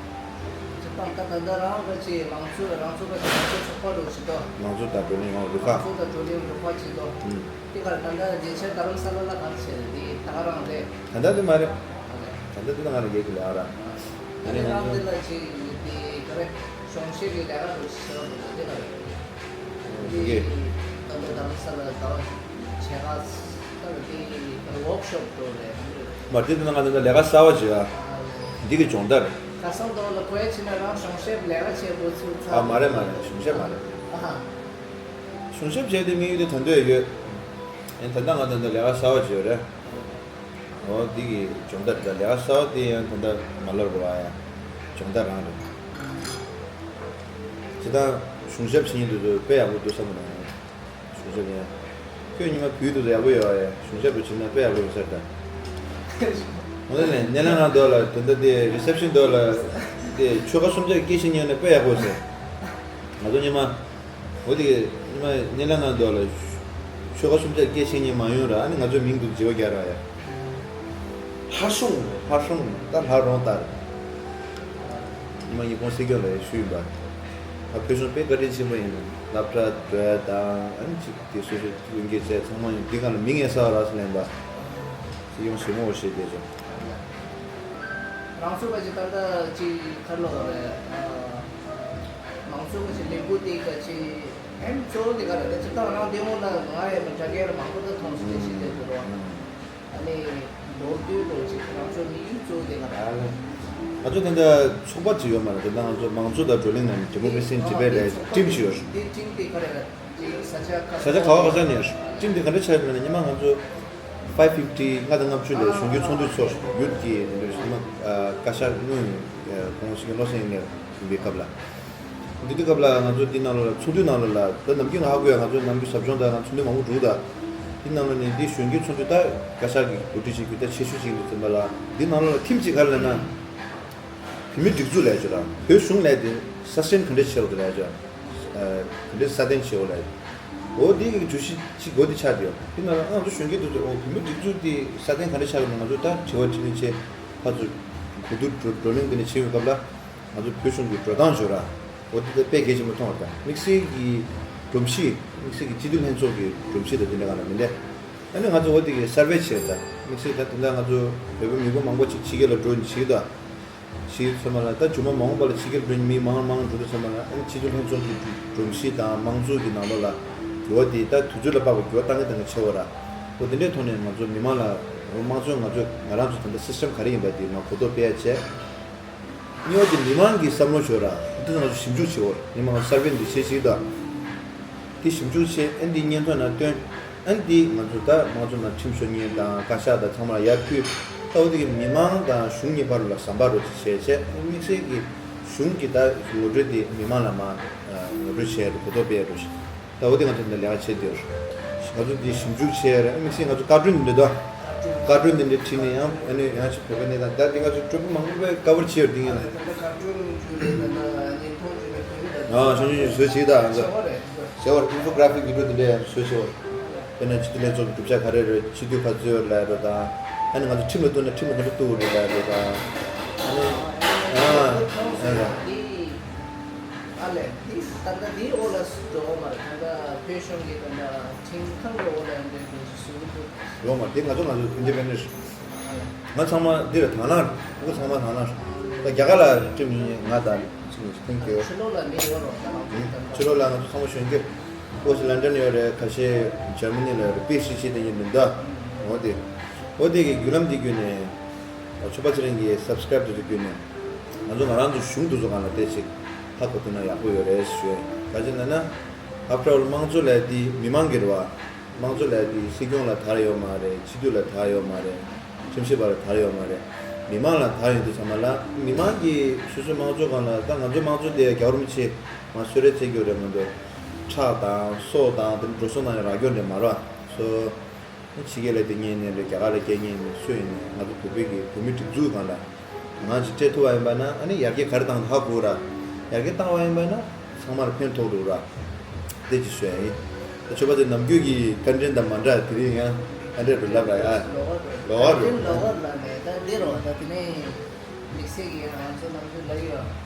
བཏང་ད་ད་ལྟ་རང་གི་ཅིག་ལང་ཚོ་ལང་ཚོ་ག་ཅིག་ལང་ཚོ་ཚོགས་པ་འགྲོ་བཞིན་འདུག་ལང་ཚོ་དང་བགྲོ་གླེང་ཡོང་རུ་ཁག་ལང་ཚོ་དང་བགྲོ་གླེང་རུ་ཁག་བྱེད་འདུག་ཨུམ། དེ་གར་ད་ལྟ་རྒྱལ་ཆེན་རྡ་རམ་ས་ལ་ལ་གང་བྱས་རེད། དེ་ད་ག་རང་རེད། ད་ལྟ་དེ་མ་རེད། ད་ལྟ་དེ་ལ་ང་ལ་རྒྱལ་གྱི་ལས་ཨ་ར། ཨ་ནི་རང་དེ་ལ་ཅིག་དེ་ག་རེ་གཞུང་ཞབས་ཀྱི་ལས་ཀ་འགྲོ་བཞིན་འདུག་དེ་ག་རེད། ཡིན་གྱི། ད་ལྟ་རྡ་རམ་ས་ལ་ད་ཆེ་ཁ་ད་དེ་ཝོག་ཤོབ་འགྲོ་རེད། མ་དེ་ད་ང་ད་ལས་ཀ་གསར་བ་བྱེད་ཨ། འདི་གི་སྦྱོང་བརྡར། ཁ་སང་དོ་ལ་ཁོའི་ཕྱི་ན་རང་གཞུང་ཞབས་ལས་ཀ་བྱེད་དགོས་ཚུལ་ཨ་ཚ། མ་རེད་མ་རེད། གཞུང་ཞབས་མ་རེད། ཨ་ཧ། གཞུང་ཞབས་བྱས་ཏེ་དམིགས་ཡུལ་དེ་ད་འདོད་ཡོད། ཨེ་ད་ལྟ་ང་ད་ལྟ་ལས་ཀ་གསར་བ་བྱེད་ཡོད་རེད། འོ་འདི་གི་སྦྱོང་བརྡར་ད་ལས་ཀ་གསར་བ་དེ་ཡང་ད་ལྟ་མ་ལབ་རོགས་ཨ་ཡ། སྦྱོང་བརྡར་རང་རེད། ཇི་ལྟར་གཞུང་ཞབས་བྱེད་ཉིན་དུ་དུ་དཔེ་ཡག་པོ་འདུག་བསམ་གི་འདུག་གཞུང་ཞབས་ཡང་། ཁྱོད་ཉི་མ་བུད་དུ་ཡག་པོ་ཡོད་ཨ་ཡ། གཞུང་ཞབས་དུ་བྱེད་ན་དཔེ་ཡག་པོ་ཡོད་ཟེར་ད། འོ་ན་ནས་སྣེ་ལེན་ཁང་འདོགས་ལ་དོན་དག་དེ་རི་སེབ་ཤིན་འདོགས་ལ་དེ་ཆོལ་ཁ་གསུམ་ཆར་སྐད་ཆ་ཉན་ན་དཔེ་ཡག་པོ་ཟེར། ང་ཚོ་ཉི་མ། འོ་དེ་ཉི་མ་སྣེ་ལེན་ཁང་འདོགས་ལ་ཆོལ་ཁ་གསུམ་ཆར་སྐད་ཆ་ཉན་མ་ཡོང་ར། ཨ་ནི་ང་ཚོའི་མིང་དུ་བརྗེ་བ་རྒྱག་ར་ཡ། ཧར་སོང་ཧར་སོང་ད་ལྷ་རོང་ལྟར། ཉི་མ་ཉི་ཁོང་སྲིད་སྐྱོང་ལ་ཡ་ཞུས་ཡིན་པ། ད་བོད་གཞུང་དཔེ་བཀའ་དྲིན་ཆེན་པོ་ཡིན། སློབ་གྲྭ་འགྲོ་ཡ་དང་ཨ་ནི་ཅིག་དེ་སོ་སོ་ཀུན་གྱི་རྩལ་ཚང་མ་ཡོང་འདི་གང་ལ་མིང་ངན་གསར་བ་རག་སོང་ལེན་པ། ཅིག་ཡོང་ཞེ་མོ་ཞེ་བསྡད་བྱུང་། རང་ཚོ་ག་ཅིག་ད་ལྟ་ཅིག་ཁར་ལོག་རེད། མང་ཚོགས་ག་ཅིག་ལས་འགུལ་དེ་ག་ཅིག་ཨེམ་གཙོ་བོ་དེ་ག་རེད། ད་ཅིག་ད་རང་དེ་སྔོན་ལ་ང་ཡང་དྲ་རྒྱའི་མང་པོ་ད་མཐོང་སོང་། དེ་ཞིག་དེ་འགྲོ་བ། ཨ་ནི་མདོར་བསྡུས་འགྲོ་ཅིག་རང་ཚོ་དམིགས་ཡུལ་གཙོ་བོ་དེ་ག་རེད། ང་ཚོ་ད་ལྟ་ཚོགས་པ་ཅིག་ཡོད་མ་རེད། ད་ལྟ་ང་ཚོ་མང་གཙོ་དང་བགྲོ་གླེང་ངམ་ཌི་མོ་ཀྲེ་སི་ལྡན་པའི་ལས་ཊིམ་ཞིག་ཡོད་རེད། དེ་ཊིམ་དེ་ག་རེ་རེད། ས་ཆ་ག་ས་ཆ་ག་བ་ག་ས་ནས་ཊིམ་དེ་ག་འདྲ་ཆགས་ཡོད་ན་ཉི་མ་ང་ཚོ་ཕའི་ཕིབ་ཊི་ལྔ་དང་ལྔ་བཅུ་ལ་གཞོན་སྐྱེས་ཚོགས་འདུ་ཚོགས། ཡུཐ་ཀྱི་དེ་འདྲ་ཉི་མ་བཀའ་ཤག་སྔོན་གོང་ཞིག་བློ་སེང་ནས་ཡིན་པའི་སྐབས་ལ། འདི་དུས་སྐབས་ལ་ང་ཚོ་འདི་ནང་ལོགས་ལ་ཚོགས་འདུའི་ནང་ལོགས་ལ་ད་ནམ་རྒྱུན་ང་ཧ་གོ་ཡ། ང་ཚོ་ནམ་རྒྱུན་ཟབ་སྦྱོང་དང་ང་ཚོགས་འདུ་མང་པོ་འགྲོ་གི་འདུག་འདི་ནང་ལོགས་ནས་འདི་གཞོན་སྐྱེས་ཚོགས་འདུ་ད་བཀའ་ཤག་གི་གོ་སྒྲིག་བྱེད་རྒྱུ་ད་ཆེ་ཤོས་ཅིག་ཡིན་འདུག་ཚོད་མ་ལ། འདི་ནང་ལོགས་ལ་ཐིམ་གཅིག་ག་རེ་ལབ་ན། བོད་མིའི་སྒྲིག་འཛུགས་ལས་ཀྱི་ར། བོད་གཞུང་ལས་དེ་སབ་སི་ཊེན་ག་འདྲས་བྱེད་དགོས་ལས་ཀྱི་ར། ག་འདྲས་སྲ་བརྟན་བྱེད་དགོས་ལས། འོ་འདི་གི་བརྗོད་གཞི་གཅིག་གོ་འདི་ཆགས་བསྡད་ཡོད། དེ་ནང་ལ་ང་ཚོ་གཞོན་སྐྱེས་དེ་ཚོ་འོ་བོད་མིའི་སྒྲིག་འཛུགས་དེ་སྲ་བརྟན་ག་འདྲས་ཆགས་ཀྱི་ན། ང་ཚོ་ད་དྲི་བ་དྲིས་ལན་བྱེད་ཕར་ཚུར་གོ་བསྡུར་བགྲོ་བགྲོ་གླེང་དེ་འདྲ་བྱེད་ཡོང་སྐབས་ལ། ང་ཚོ་བོད་གཞུང་གི་འགྲོ་སྟངས་བརྗོད་ར། འོ་དེ་ད་དཔེ་གལ་ཆེན་པོ་མཐོང་བ་དང་། དམིགས་བསལ་གྱི་སྒྲོམ་གཞི། དམིགས་བསལ་གྱི་སྤྱི་འཐུས་ལྷན་ཚོགས་ཀྱི་སྒྲོམ་གཞི་དང་དེ་འདྲ་ག་ལ་མི་འདྲ། ཨ་ནི་ང་ཚོ་འོ་དེ་གི་སར་ཝེ་བྱས་ད། དམིགས་བསལ་ད་དེ་འདྲ་ང་ཚོ་བོད་པ་མི་འབོར་མང་པོ་ཅིག་ཕྱི་རྒྱལ་ལ་འགྲོ་ནི་ཞིག་ད། ཞིག་ཚོད་མ་ལ་ད་ཇུ་མ་མ་འོངས་པ་ལ་ཕྱི་རྒྱལ་འགྲོ་ནི་མི་མང་མང་འགྲོ་དུས་ཚོད་མ་ལ། ཨ་ནི་སྤྱི་འཐུས་ལྷན་ཚོགས་ཀྱི་སྒྲོམ་གཞི་དང་དམངས་གཙོ་གི་ནང་ལོགས་ལ་འགྱུར་བ་དེ་ད་དུས་ཚོད་ལ་དཔག་པའི་འགྱུར་བ་གཏང་གི་གཏང་གི་ཆེ་བ་ར། འོ་དེ་འདྲའི་ཐོག་ནས་ང་ཚོ་མི་མང་ལ་འོ་དམངས་གཙོ་ང་ཚོ་ང་རང་ཚོ་ད་ལྟ་སི་སི་ཊེམ་ག་རེ་ཡིན་པ་དེ་མ་གོ་རྟོགས་སྤེལ་ཡ་བྱས། གཉིས་པ་དེ་མི་མང་གི་བསམ་བློ་བྱོས་ར། འདི་ང་ཚོ་ཞིབ་འཇུག་བྱེད་འོ། མི་མང་སར་ཝེ་འདི་བྱེད་ཞིག་དང་། དེ་ཞིབ་འཇུག་བྱེད། ཨ་འདི་སྙན་ཐོ་ནང་བཏོན། ཨ་འདི་ང་ཚོ་ད་དམངས་གཙོ་ནང་ཁྲིམས་ཤོག་གཉིས་དང་བཀའ་ཤག་དང་ཚང་མ་ལ་ཡར་ཕུལ། ད་འོ་དེ་གི་མི་མང་དང་གཞུང་གཉིས་བར་ལ་ཟམ་པ་རོ་ཅིག་བྱས་བྱས། ཨ་དམིགས་བསལ་གྱི་ གཞུང་གི་ད་ངོ་སྤྲོད་དེ་མི་མང་ལ་མ་ངོ་སྤྲོད་བྱས་རེད། གོ་རྟོགས་སྤེལ་རེད། ད་འོ་དེ་ང་ཚོ་འདི་ལས་ཀ་བྱེད་དེ་ཡོད། ང་ཚོ་འདི་ཞིབ་འཇུག་བྱས་རེད། དམིགས་བསལ་ང་ཚོ་བཀའ་འཁྲོལ་འདི་འདྲ་བཀའ་འཁྲོལ་འདི་འདྲ་ཁྲིད་ནས་ཡང་ཨ་ནི་ཡང་ཞིག་བོད་པའི་གནས་སྟངས་ད་འདི་ང་ཚོ་སྤྲོད་པ་མང་པོ་དཔེ་ཀ་བར་བྱས་ཡོད། འདི་ངས་ལ་ཨ་ཞང་ཞུ་ཞུ་བྱེད་ད་ང་ཚོ་བྱས་པ་རེད། ཨིན་ཕོ་གྷ་ར་ཕིག་བི་ཌི་ཡོ་འདི་འདྲ་ཡང་བཟོས་བྱས་པ་རེད། དཔེར་ན་སྤྱི་འཐུས་ལྷན་ཚོགས་ཀྱི་གྲུབ་ཆ་ག་རེ་རེད། སྤྱི་འཐུས་ག་ཚོད་ཡོད་ལབ་རེད་དང་། ཨ་ནི་ང་ཚོ་ཁྲིམས་ལ་གཏུག་ན་ཁྲིམས་ལ་ག་འདྲ་གཏུག་རེད་ལབ་རེད་དང་། ཨ་ནི་ཨ་ཨ་ལས་འདི་ད་ལྟ་འདིའི་འོག་ལ་འགྲོ་བ་མ་རེད། ད་ལྟ་བོད་གཞུང་གི་ད་ལྟ་ཁྲིམས་ཁང་གི་འོག་ལ་འདྲ་འདྲ་ཞིག་བཟོ་གི་འདུག་འགྲོ་བ་མ་རེད། འདི་ང་ཚོ་ང་ཚོ་ཨིན་ཌི་པེན་ཌེན་ཊི། ང་ཚང་མ་འདིར་དང་བླངས། ཕྲུ་གུ་ཚང་མ་དང་བླངས། ད་རྒྱ་གར་ལ་ཁྲིམས་ཡིན། ང་དང་ཚིག་ནས་ཐེངས་དེ་ཕྱི་ལོགས་ལ་མི་ཡོད་རོགས་ད་ང་ཚོ་ཕྱི་ལོགས་ལ་ང་ཚོ་ཚང་མ་གཞོན་སྐྱེས། ཁོ་ཞིག་ལན་ཌན་ཡོད་རེད། ཁ་ཤས་འཇར་མ་ནི་ལ་ཡོད་རེད། པི་ཨེཆ་ཌི་བྱེད་དེ་ཉིན་མི་འདུག་འོ་དེ་འོ་དེ་གི་བརྒྱུད་ལམ་དེ་བརྒྱུད་ནས་ཆོས་པ་ཚེ་རིང་གི་སབ་སི་ཀ་རེབ་དེ་ཚོ་བརྒྱུད་ནས་ང་ཚོ་ང་རང་ཚོ་གཞུང་དེ་ཚོ་སྒང་ལ་བལྟས་ཤིག་ཧ་གོ་ཐུབ་ན་ཡག་པོ་ཡོད་རེད་ཞུ། ག་ཅི་ན་ན་ཨབ་ཊར་ཨོལ་དམངས་གཙོ་ལབ་དེ་མི་མང་གི་རེད་བ། དམངས་གཙོ་ལབ་དེ་སྲིད་སྐྱོང་ལ་དར་ཡོད་མ་རེད། སྤྱི་འཐུས་ལ་དར་ཡོད་མ་རེད། ཁྲིམས་ཞིབ་པ་ལ་དར་ཡོད་མ་རེད། མི་མང་ལ་དར་ཡོང་དུས་ཚང་མ་ལ་མི་མང་གིས་སོ་སོའི་དམངས་གཙོ་སྒང་ལ་ད་ང་ཚོའི་དམངས་གཙོ་དེ་རྒྱལ་བ་རིན་པོ་ཆེ་མ་གསོལ་རས་བྱེད་རྒྱུ་རེད་མ་གཏོགས་ཁྲག་དང་སྲོག་དང་དེ་འགྲོ་སོང་ནང་ནས་རག་རྒྱུ་འདྲ་མ་རེད་བ། སོ། ཕྱི་རྒྱལ་ལ་བསྡད་མཁན་ནས་རེད། རྒྱ་གར་ལ་སྐྱེས་མཁན་ནས་སུ་ཡིན་ནའི་ང་ཚོ་བོད་པའི་གི་བོད་མི་སྒྲིག་འཛུགས་སྒང་ལ་ང་ཅིག་སྤྲད་ཐུབ་པ་ཡིན་པ་ན་ཨ་ནི་ཡར་རྒྱས་ག་རེ་བཏང་འདུག་ཧ་གོ་ར། ཡར་རྒྱས་བཏང་བ་ཡིན་པ་ན་ཚང་མར་ཕན་ཐོགས་འདུག་ར། དེ་ཅིག་ཞུ་ཡ་ཡིན། ད་ཆོས་པ་ཚོས་ནམ་རྒྱུན་གྱི་བཀའ་དྲིན་དང་མ་འདྲ། དེ་རིང་ཡང་བཀའ་དྲིན་རུ་ལབ་ར་ཡ། ལོག་ར་རུ། ལོག་ར་ལ་ནས་ད་འདི་རོ་ད་དེ་ནས་དམིགས་བསལ་གྱི་ང་ཚོ་ནམ་རྒྱུན་ལ་ཡོད།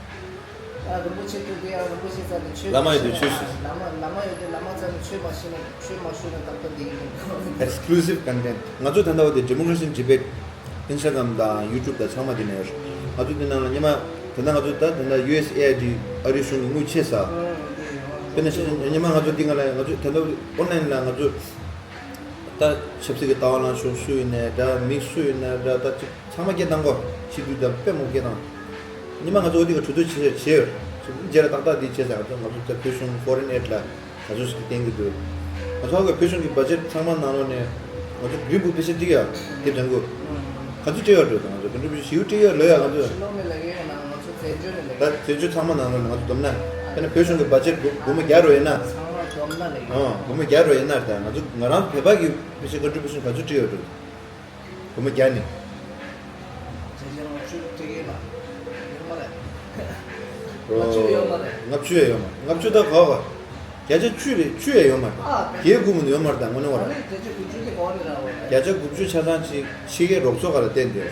ཨ་རིན་པོ་ཆེ་ཐུག་དེ་ཡང་རིན་པོ་ཆེ་རྩ་ནས་ཆོས་བླ་མ་ཡོད་དུས་ཆོས་ཞུ། བླ་མ་བླ་མ་ཡོད་དུས་བླ་མ་རྩ་ནས་ཆོས་མ་ཤེས་ན་ཆོས་མ་ཞུས་ན་ཏག་ཏག་འདི་ཡིན། Exclusive content། ང་ཚོ་ད་ལྟ་བ་དེ་Democracy Debate Instagram་དང་YouTube་དང་ཚང་མ་དེ་ནས་ཡོད། ང་ཚོ་དེ་ནང་ལ་སྔོན་མ་ད་ལྟ་ང་ཚོ་ད་ད་ལྟ་ཡུ་ཨེས་ཨེ་ཨའི་ཌི་ཨ་རིའི་གཞུང་གི་དངུལ་ཆད་ས། དཔེར་ན་ཆ་བཞག་སྔོན་མ་ང་ཚོ་འདི་ག་ལ་ང་ཚོ་ད་ལྟ་ཨོན་ལན་ལ་ང་ཚོ་ད་ཆབ་སྲིད་ཀྱི་ལྟ་བ་ལངས་ཕྱོགས་སུ་ཡིན་ནའི་འདྲ་མི་སུ་ཡིན་ནའི་འདྲ་ད་ཅིག་ཚང་མ་སྐད་བཏང་གོ། སྤྱི་འཐུས་དང་དཔེ་མང་སྐད་བཏང་། ཉི་མ་ང་ཚོ་འོ་དེ་ག་གྲོས་བསྡུར་བྱེད་བྱེད་ཡོད། རྗེས་ལ་ཏག་ཏག་འདི་བྱས་ཙང་ང་ཚོ་ང་ཚོ་ད་བོད་གཞུང་Foreign Aid་ལ་ག་ཚོད་ཞིག་བསྟན་གྱི་འདུག་ང་ཚོ་ཧ་གོ་བོད་གཞུང་གི་budget་ཚང་མ་ནང་ལོགས་ནས་ང་ཚོ་Green Book་དཔེ་ཆ་འགྲིག་ཡ་དེ་དྲན་གོ། ག་ཚོད་སྤྲད་ཡོད་འགྲོ་ད་ང་ཚོ་contribution་ཞེ་པོ་སྤྲད་ཡོད་ལོ་ཡ་ང་ཚོ། ཕྱི་ལོགས་མི་ལ་ཡོད་ན་ང་ཚོ་བཙན་བྱོལ་ནས་ལ་ད་བཙན་བྱོལ་ཚང་མ་ནང་ལོགས་ནས་ང་ཚོ་བསྡོམས་ན་དཔེར་ན་བོད་གཞུང་གི་budget་སྒོར་མོ་བརྒྱ་རུ་ཡོད་ན། ཚང་མ་བསྡོམས་ན་ལ་ཡོད། ཨང་སྒོར་མོ་བརྒྱ་རུ་ཡོད་ན་ད་ང་ཚོ་ང་རང་བོད་པ་གི་དཔེ་ཆ་contribution་ག་ཚོད་སྤྲད་ཡོད་འགྲོ། སྒོར་མོ་བརྒྱ་ནི། བརྒྱ་ཆ་ལྔ་བཅུ་སྤྲད་ཀྱི་ཡོད་མ་རེད། ལྔ་བཅུ་ཡོད་མ་རེད། ལྔ་བཅུ་ཡང་ཡོད་མ་རེད། ལྔ་བཅུ་ད་ག་བ། བརྒྱ་ཆ་བཅུ་རེད། བཅུ་ཡང་ཡོད་མ་རེད། ཨ་བརྒྱད་དགུ་མིན་ཡོད་མ་རེད་ད་དངོས་གནས་བ་ར། བརྒྱ་ཆ་དགུ་བཅུ་དེ་ག་བ་རེད་ད་བ། བརྒྱ་ཆ་དགུ་བཅུ་ཆ་ཚང་ཅིག་ཕྱི་རྒྱལ་རོགས་ཚོགས་ག་ལ་བརྟེན་ཏེ།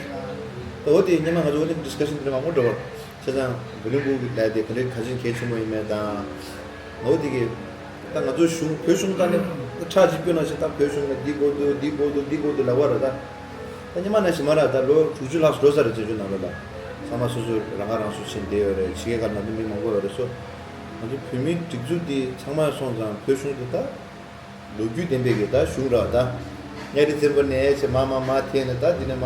ད་འོ་དེ་སྔོན་མ་ང་ཚོ་འོ་དེ་discussion་དེ་མང་པོ་འགྲོ་བ། བྱས་ཙང་Green Book་གི་ལས་དེ་ག་འདྲའི་གལ་ཆེན་གལ་ཆེན་པོ་ཡིན་མེད་དང་། འོ་དེ་གི་ད་ང་ཚོ་གཞུང་བོད་གཞུང་ད་ནི་ཁྲག་ཅིག་སྐྱོན་ན་ཞིག་ད་བོད་གཞུང་ལ་འདི་དགོས་འདུག་འདི་དགོས་འདུག་འདི་དགོས་འདུག་ལབ་པ་རེད་ད། ད་སྔོན་མ་ནང་བཞིན་མ་རེད་ད། ལོ་དྲུག་ཅུ་ལྷག་འགྲོ་ས་རེད་བཙན་བྱོལ་ནང་ལོགས་ལ། ཚང་མ་སོ་སོ་རང་ཁ་རང་གསོ་བྱས་བསྡད་ཡོད་རེད། ཕྱི་རྒྱལ་ཁག་ནང་དུ་མི་མང་པོ་ཡོད་རེད་སོ། ང་ཚོ་བོད་མིའི་སྒྲིག་འཛུགས་འདི་ཚང་མ་སོང་ཙང་བོད་གཞུང་འདི་ད། ལོ་རྒྱུས་ལྡན་པའི་གི་ད་གཞུང་ར་ད། གཉའ་ཁྲི་བཙན་པོ་ནས་ཆེ་མ་མ་མ་ཐེན་ནས་ད་འདི་ནས་མ།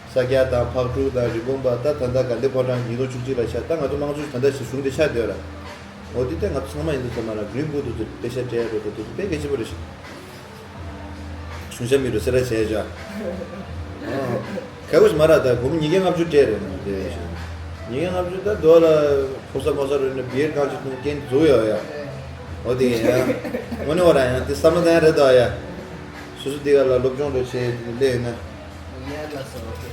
ས་སྐྱ་དང་ཕག་གྲུ་དང་རི་བོང་པ་ད་ད་ད་དགའ་ལྡན་ཕོ་བྲང་ཉིས་སྟོང་བཅུ་གཅིག་ལ་ཤར། ད་ང་ཚོ་དམངས་གཙོ་ད་ཞིག་གཞུང་དེ་ཆགས་བསྡད་ར། འོ་དེ་ལྟ་ང་ཚོ་ཚང་མ་ཡིན་དུས་ཚང་མ་ལ་Green Book་དུ་དཔེ་ཆ་སྤྲད་རོགས་དེ་དུས་དཔེ་གལ་ཆེན་པོ་རེད་ཤག་གཞུང་ཞབས་མི་རུ་སེ་ར་བྱས་ཤག་གལ་པོ་ཞིག་མ་རག་ད་སྒོར་མོ་ཉིས་བརྒྱ་ལྔ་བཅུ་སྤྲད་རེད་ནང་དེ་ཞིག་ཉིས་བརྒྱ་ལྔ་བཅུ་ད་རྡོ་ལ་ཕོ་ས་མོ་ས་རུ་ནས་བིའེ་ཌི་གང་ཅིག་གཏོང་རྐྱེན་འཛུགས་ཡོད་ཡ། འོ་དེ་ཡ་དངོས་གནས་བ་ར་ཡང་དེ་བསམ་བློ་བཏང་ཡ་རེད་དོ་ཡ། སོ་སོ་དེ་ག་ལ་སློབ་སྦྱོང་རེ་བྱས་དེ་སླེབས་ཡོད་ན། ཡ་ལ་སོ་ཨོ་ཁེ།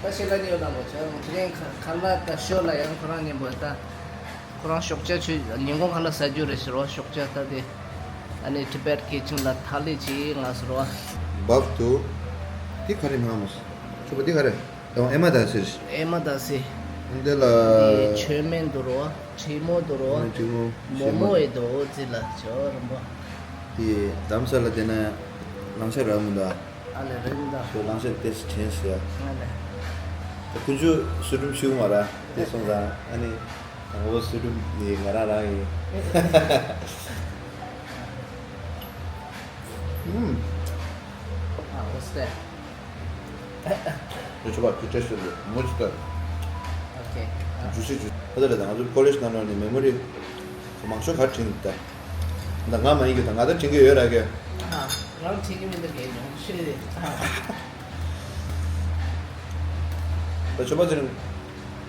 ད་ཤེས་ལ་ཉེ་བ་དང་པོ་ཆ་དེ་རིང་ཁ་ཁ་ལ་ད་ཤོ་ལ་ཡང་ཁོ་རང་ཉན་པོ་ད། ཁོ་རང་ཤོག་ཇ་ཆུ་ཉིན་གུང་ཁ་ལ་ཟ་རྒྱུ་རེད་ཟེར་བ། ཤོག་ཇ་ད་དེ་ཨ་ནི་Tibet Kitchen་ལ་ཐག་ལེ་ཅིག་ང་ཟེར་བ། བབ་ཏུ་དེ་ག་རེ་མ་མོ་ཆུ་པ་དེ་ག་རེ་དང་ཨེ་མ་ད་སི་ཨེ་མ་ད་སི། འདི་ལ་ཆོས་མེན་འདུག་རོ། ཁྲི་མོ་འདུག་རོ། ཁྲི་མོ་མོ་མོ་ཨེ་འདུག་ཙི་ལ་ཆོ་རམ་པ། དེ་དམ་ས་ལ་དེ་ན་ལང་ཤ་ར་མུ་ད། ཨ་ལེ་རེད་ད། ཁྱོད་ལང་ཤ་ཏེས་དྲན་ཤེས་ཡ། ཨ་ལེ། ད་ཀུན་སྤྱོད་སུ་སྒྲུབ་ཆུ་མ་ར་དེ་སོང་ཙང་ཨ་ནི་དང་པོ་སུ་སྒྲུབ་ནི་ང་རང་རང་ཡིན། ཨུམ། ཨ་ཨོ་སྟེ། ཁྱོད་ཆུ་བ་ཁྱོད་ཏེས་ལ་མོ་ཅི་ད། ཨོ་ཁེ། ཇུ་སི་ཇུ་སི་ཁ་ད་ལ་དང་ང་ཚོ་ཀོ་ལེཇ་ནང་ལ་ནི་མེ་མོ་རི་མང་ཤོས་ག་དྲིན་ད། ད་ང་མ་ཡིན་གི་ད་ང་ད་དྲན་གི་ཡོད་ར་གི། ཨ་རང་དྲན་གི་མི་འདུག་གི་ཡོང་ཤེས་རེད། ད་ཆོས་པ་ཚེ་རིང་།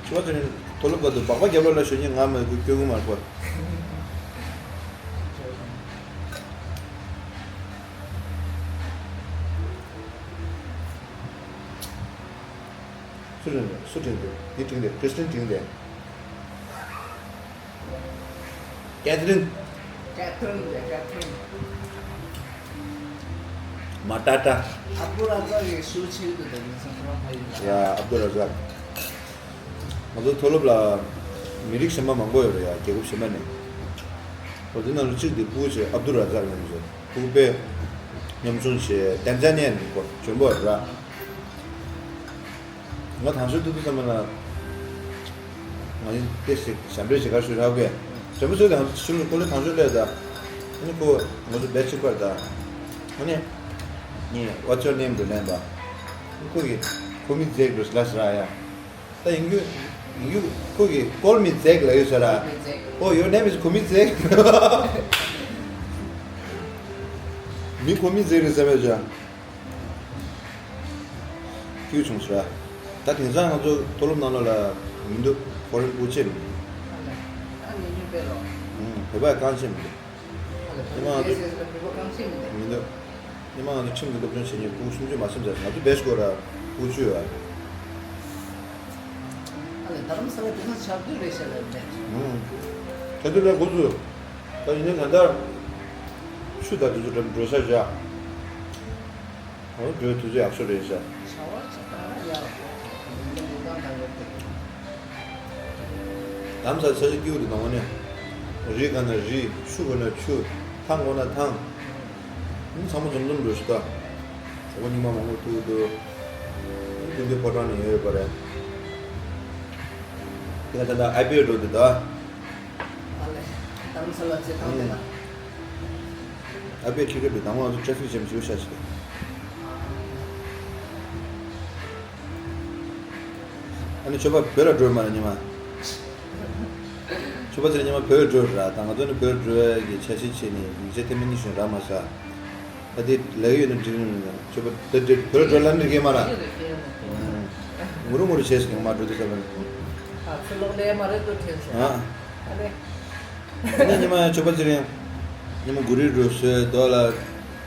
ཆོས་པ་ཚེ་རིང་ ཁོ་ལོ་བར་དུ་སྦག་སྦག་རྒྱབ་ལོག་ལ་ཞོན་ཉེ་ང་མ་ཁུ་སྐྱོ་གུ་མར་ཁོ། སུ་དྲན་སུ་དྲན་དེ་འདི་དྲན་དེ་ཁྲིས་ཏིན་དྲན་དེ། ཀེ་ཐི་རིན། ཀེ་ཐི་རིན་རེད། ཀེ་ཐི་རིན། མ་ཏཱ་ཏཱ། ཨབ་དུ་ར་ཛག་གི་ཤུ་ཆེན་དུ་དེ་ཡིན་སོང་ཁོ་རང་ཕ་ཡུལ་ལ། ཡ་ཨབ་དུ་ར་ཛག་ང་ཚོ་མཐོ་སློབ་ལ་མི་རིགས་གཞན་པ་མང་པོ་ཡོད་རེད་ཡ། རྒྱལ་ཁབ་གཞན་པ་ནས། འོ་དེ་ནང་ལ་གཅིག་དེ་སྤུ་གུ་ཆེ་ཨབ་དུ་ར་ཛག་ཡིན་ཟེར། སྤུ་གུ་དཔེ་ཉམ་ཆུང་ཆེ་ཏན་ཛ་ནི་ཡ་ནས་གོ་འཇོན་པོ་ར། ང་དང་ཤོས་ཏུ་ཏུ་ཙམ་ན། ང་ཡིན་ཏེ་ཞིག་ཞབས་འདྲེན་ཞིག་གར་ཞུ་རག་གས། དྲན་པ་ཚོས་དང་ཤུལ་ནས་ཀོ་ལེ་དང་ཤོས་སླེབས་ད། ཨ་ནི་ཁོ་ང་ཚོ་བེད་ཅིག་པར་ད། ཨ་ནི། ངས་What's your name? དུ་ལན་པ། ཁོ་གིས་ཁོ་མི་རྫས་དུ་ལ་ཟེར་ཡ། ད་ཡིན་རྒྱུ། ཡིན་རྒྱུ་ཁོ་གིས་Call me Jack ལ་ཡོད་ཟེར་ཡ། Oh, your name is ཁོ་མི་རྫས། མི་ཁོ་མི་རྫས་རེད་ཟེར་བས་ཅང་། སྐྱིད་བྱུང་ཟེར། ད་དེང་སང་ང་ཚོ་མཐོ་སློབ་ནང་ལོགས་ལ་མི་འདུག་ཧྥོ་རིན་སྤུ་ཆེ་མི་འདུག་ཨ་ལས། ད་ངེད་གཉིས་དཔེ་རོགས། ཨུམ། བོད་པ་རྐང་ཆེ་མི་འདུག་ཨ་ལས། ཉི་མ་ང་ཚོ་བོད་པ་རྐང་ཆེ་མི་འདུག་མི་འདུག་ཉི་མ་ང་ཚོ་ཁྲིམས་ཀྱི་སློབ་སྦྱོང་བྱེད་མཁན་སྤུ་གུ་སུམ་ཅུ་མ་ཟིན་ཙང་ང་ཚོ་བེད་སྐོར་ར་སྤུ་གུ་བཅུ་ཡོད་ཨ། ཨ་ལས། རྡ་རམ་ས་ལ་དེང་སང་ཆར་དུས་རེད་ཤག་ལ་མེད། ཨུམ། ཆར་དུས་ལ་འགོ་ཚུགས། ད་ཡིན་ནའི་ད་ལྟ་ཆུ་ད་དུས་ཚོད་འགྲོ་འགྲོ་ས་བཞག་ཨོ་འགྲོའི་དུས་ཚོད་ཡག་ཤོས་རེད་ཤག་ཆར་པ་ཆེ་ད་ཡག་པོ་ཉིན་གང་ད་ཡོད་དེ། དམ་ས་ཆ་ཆ་སྐྱིད་པོ་རེད་དང་བ་ནས། རི་ག་ན་རི་ཆུ་ག་ན་ཆུ་ཐང་ག་ན་ཐང་། ཨུམ། ཚང་མ་འཛོམས་འཛོམས་འགྲོ་ཤི་ད། གྲོགས་པོ་རྙིང་པ་མང་པོ་ཐུག་འདུག་ཨུམ། སྐུ་མདུན་ཕོ་བྲང་ནས་ཡོད་ཡོད་པ་རེད། དེ་ན་ད་ལྟ་ཨའི་པི་ཨེལ་འགྲོ་འདུག་ད། ཨ་ལས། དམ་ས་ལ་ཚེ་ཐང་དེ་ན། ཨ་པའི་ཁྱི་ཁ་བི་དང་བ་ཚོ་ཊེ་ཕིག་ཇེམ་ཞིག་ཤ་ཆེ། ཨ་ནི་ཆོས་པ་བོད་ལ་འགྲོ་མ་རེད་ཉི་མ། ཆོས་པ་ཚེ་རིང་ཉི་མ་བོད་འགྲོ་ར་ད་ང་ཚོ་ནི་བོད་འགྲོ་གི་འཆར་གཞི་བྱས་ནས་ཡིག་ཆ་ཐེངས་མ་གཉིས་ཤིག་རག་མ་ས། ད་དེ་ལས་ཡོད་ན་འགྲིག་ནི་མིན་ན་ཆོས་པ་བོད་འགྲོ་བོད་འགྲོ་ལ་འགྲིག་གི་མ་ར། ངུ་རུ་ངུ་རུ་བྱས་ཤིག་མ་འགྲོ་དུས་ས་བོད། ཨ་ཚུར་ལོག་ལས་མ་རེད་དུ་དྲན་སོང་། ཨ་རེད། ཨ་ནི་ཉི་མ་ཡང་ཆོས་པ་ཚེ་རིང་། ཉི་མ་གུ་རི་རུ་སོའི་རྡོ་ལ།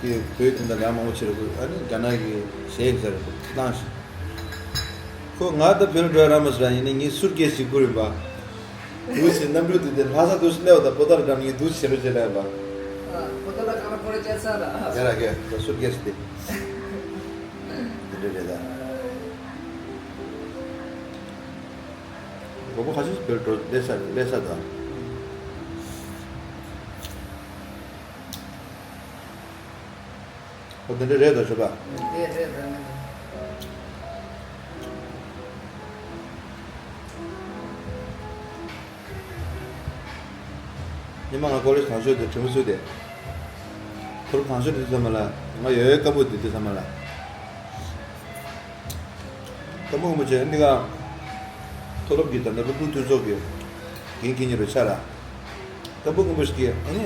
གི་བོད་དོན་དང་ལས་མང་པོ་བྱེད་རུ་ཨ་ནི་རྒྱ་ནག་གི་གཞས་ཡིན་ས་རེད་ཁོ་བཏང་ཞིང་། ཁོ་ང་ད་བོད་འགྲོ་ར་མ་སུ་ར་ཡིན་ནི་ངའི་སུར་ཀེ་སི་ཞིག་བསྐུར་ཡིན་པ། དུ་ཞིག་གནམ་གྲུ་དུས་དེ་ལྷ་ས་དུ་ཞིག་སླེབས་པ་དང་པོ་ཏར་འགྲམ་ངའི་དུ་ཞིག་ཕྱི་རུ་བྱེད་ལ་ཡིན་པ། ཨ་པོ་ཏར་ལ་ཁ་ན་ཁོ་རེ་བྱས་ས་ར། རྒྱ་ར་གེ་ད་སུར་ཀེ་སི་དེ། དེ་འདྲ་རེད་ད། གོ་བོ་ཁ་ཤས་བོད་འགྲོ་སླེབས་ས་སླེབས་ས་དང་། ཨོ་དེ་འདྲ་རེད་དོ་ཞུ་ག་དེ་རེད་དོ་ནི། ཉི་མ་ང་ཀོ་ལེ་ཇི་དང་ཤོས་དེ་དྲི་མ་སུ་དེ། ཁོར་དང་ཤོས་དེ་ཚང་མ་ལ་ང་ཡོད་ཡོད་སྐམ་པོ་དེ་དེ་ཚང་མ་ལ། སྐམ་པོ་སྐམ་པོ་བྱས་འདི་ག་མཐོ་སློབ་ཀྱི་ད་ལྟ་སློབ་ཕྲུག་མཐུན་ཚོགས་ཀྱི་འགན་འཁྱེར་མཁན་རུ་ཆགས་ལ། སྐམ་པོ་སྐམ་པོ་ཞིག་གིས་ཨ་ནི།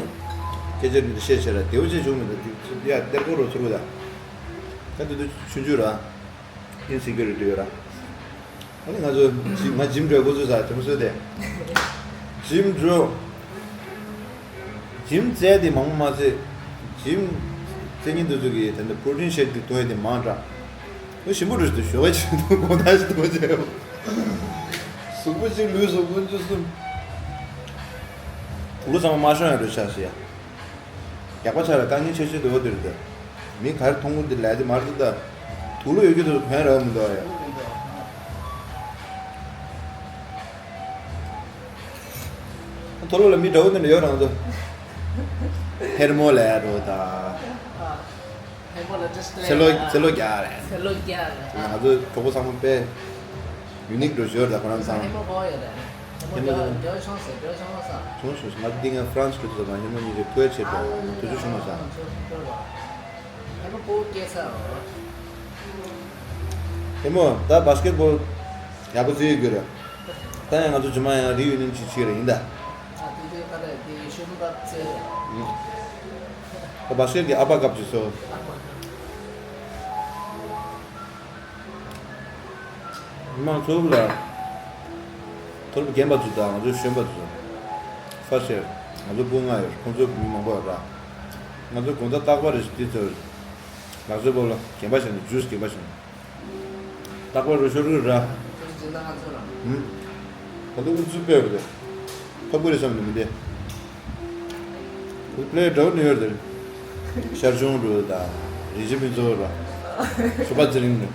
སྐད་ཆ་འདི་འདྲ་བཤད་བྱས་ལ་དེའུ་ཅན་བྱུང་མི་འདུག་ཡ་གཏེར་སྐོར་རུ་ཚུར་བུ་ད། ད་དེ་དུས་ཆུང་ཆུང་ར། ཨིན་སི་ཀིའུ་རི་ཊི་ཡོད་ར། ཨ་ནི་ང་ཚོ་ཇིམ་ང་ཇིམ་འགྲོ་དགོས་ཚུལ་ས་དྲི་མ་གསོལ་ཏེ། ཇིམ་འགྲོ། ཇིམ་རྩེ་དེ་མང་པོ་མ་རྩེ། ཇིམ་རྩེ་ཉིན་དུ་ཚོད་ཀྱི་དེ་འདྲ་པྲོ་ཏིན་ཤེག་དེ་འཐུང་ཡ་དེ་མང་དྲགས། ཨོ་ཞིམ་པོ་འགྲོ་ཞིག་ཏུ་ཞོགས་པ་ཅིག་ཏུ་དགོང་དག་ཞིག་ཏུ་བྱས། གཟུགས་པོ་གཅིག་ལུས་གཟུགས་ཀུན་ཚོད་གསུམ། དུག་ལོག་ཚང་མ་མ་ཤོང་ཡ་འགྲོ་ཆགས་ཤི་ཡ། རྒྱགས་པ་ཆགས་ལ་དཀའ་ངལ་ཆེ་ཤོས་དེ་འོ་དེ་རེད་ད། མི་ག་རེ་མཐོང་གི་འདི་ལས་དེ་མར་དུ་ད། དུག་ལོག་ཡོད་ཀྱི་འདུག་གོན་རག་མི་འདུག་ཡ། མཐོ་སློབ་ལ་མི་འདྲ་བོ་དེ་འདྲ་ཡོད་རང་ཚོ། ཧེར་མོ་ལ་ཡ་འགྲོ་ད། ཧེ་མོ་ལ་ཏྲིས་ཏྲེ། ཚེ་ལོ་ཚེ་ལོ་རྒྱག་རེད། ཚེ་ལོ་རྒྱག་རེད། ང་ཚོ་གྲོགས་པོ་ཚང་མ་དཔེ་ཡུ་ནིག་འགྲོ་ཞོར་ད་ཁོ་རང་ཚང་། ཧེ་མོ་གོ་ཡོད་རེད། ཧེ་མོ་ཧེ་མོ་རྒྱག་རྒྱག་ཤོང་ཟེར་རྒྱག་ཤོང་ས། བྱུང་བྱུང་ང་འདི་ང་ཧྥ་རན་སི་འགྲོ་དུས་ཙམ་ཧེ་མོ་གཉིས་ཀྱི་ཐུག་ཆེད་དུ་དུས་ཚོད་བྱུང་མ་ས། ཧེ་མོ་གོ་སྐྱེ་ས་རོ། ཧེ་མོ་ད་བྷ་སི་ཀེ་ཊི་བྷོལ་ཡག་པོ་རྩེ་ཡོད་རྒྱུ་རེད། ད་ཡང་ང་ཚོ་ཇུ་མ་ཡང་རི་ཡུ་ནི་ཡན་ཅིག་ཅིག་རེད་ཡིན་ད། ཨ་དེ་དེ་ག་རེ་དེ་ཤོ་ནུ་པ་ཙེ་རེད། ད་བ་ཤེར་གྱི་ཨ་ཕ་སྐབས་ཀྱི་སོ། མི་མང་ཚོ་ལ། ཐོར་བུ་རྒན་པ་ཚོ་དང་ང་ཚོའི་གཞོན་པ་ཚོ། ཧྥ་ཤེར། ང་ཚོ་སྤུན་ལྔ་ཡོད། ཁོང་ཚོ་མི་མང་པོ་ཡོད་ར། ང་ཚོ་དགོང་དག་རྟག་པར་རེ་ཞིག་དེ་ཚོ་ལག་རྩེད་སྤོ་ལོ་རྒན་པ་བྱས་ནས་ཇུས་རྒན་པ་བྱས་ནས། རྟག་པར་རུ་ཤོར་གི་ར། ཁོ་ཚོ་སྦྱིན་བདག་ང་ཚོ་ར། ཧུམ། ཁོ་ཚོ་ཨུ་ཚུགས་སྤེལ་བ་རེད། ཕ་བུ་རེད་བསམ་ནས་མི་བདེ། ཁོ་པླེ་འདྲ་བོ་ནི་ཡོད་རེད། ཤར་ཆུང་རུ་དང་རིན་ཆེན་ཕུན་ཚོགས་ར། ཤོ་པ་ཚེ་རིང་ནི།